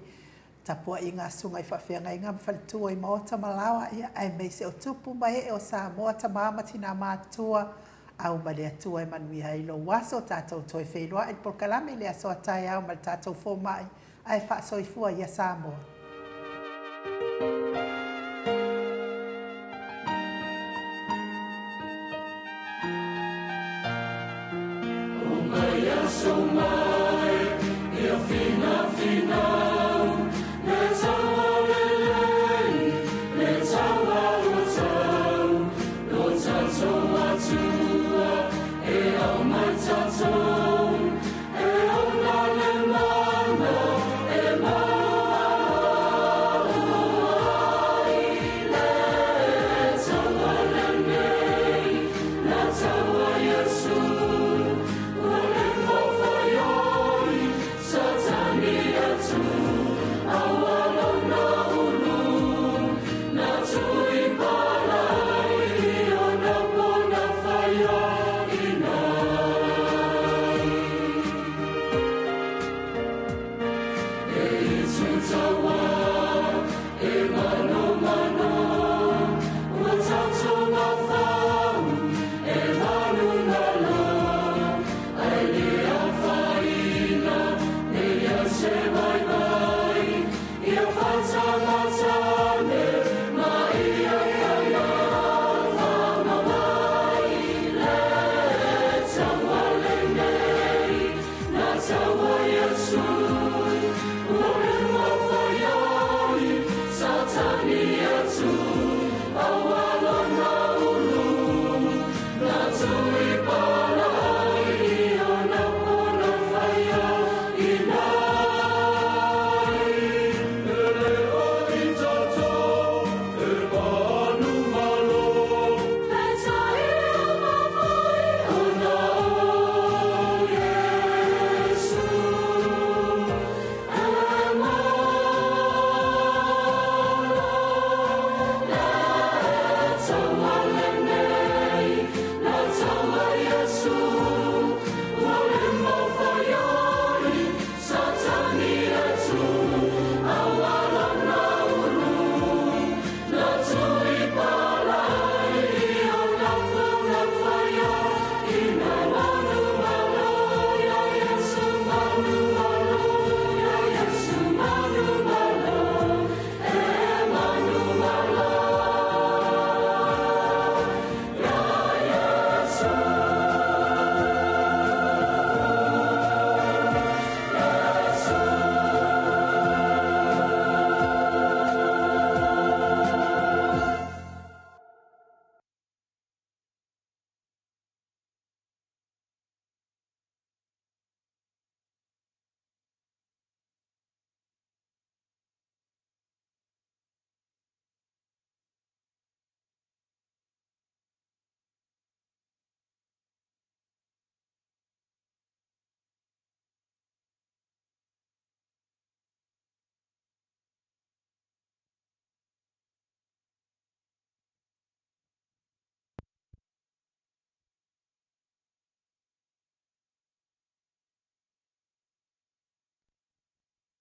tapuaiga a susuga i faafeagaiga ma faletua i maota ma laoa, ia, aemaise o tupu ma ee o Samoa, tama ma tina matutua, au ma le Atua e manuia ai lou aso. Tatou toe feiloai i le polokalame i le aso a taeao ma le tatou fomai, ae faasoifua ia Samoa.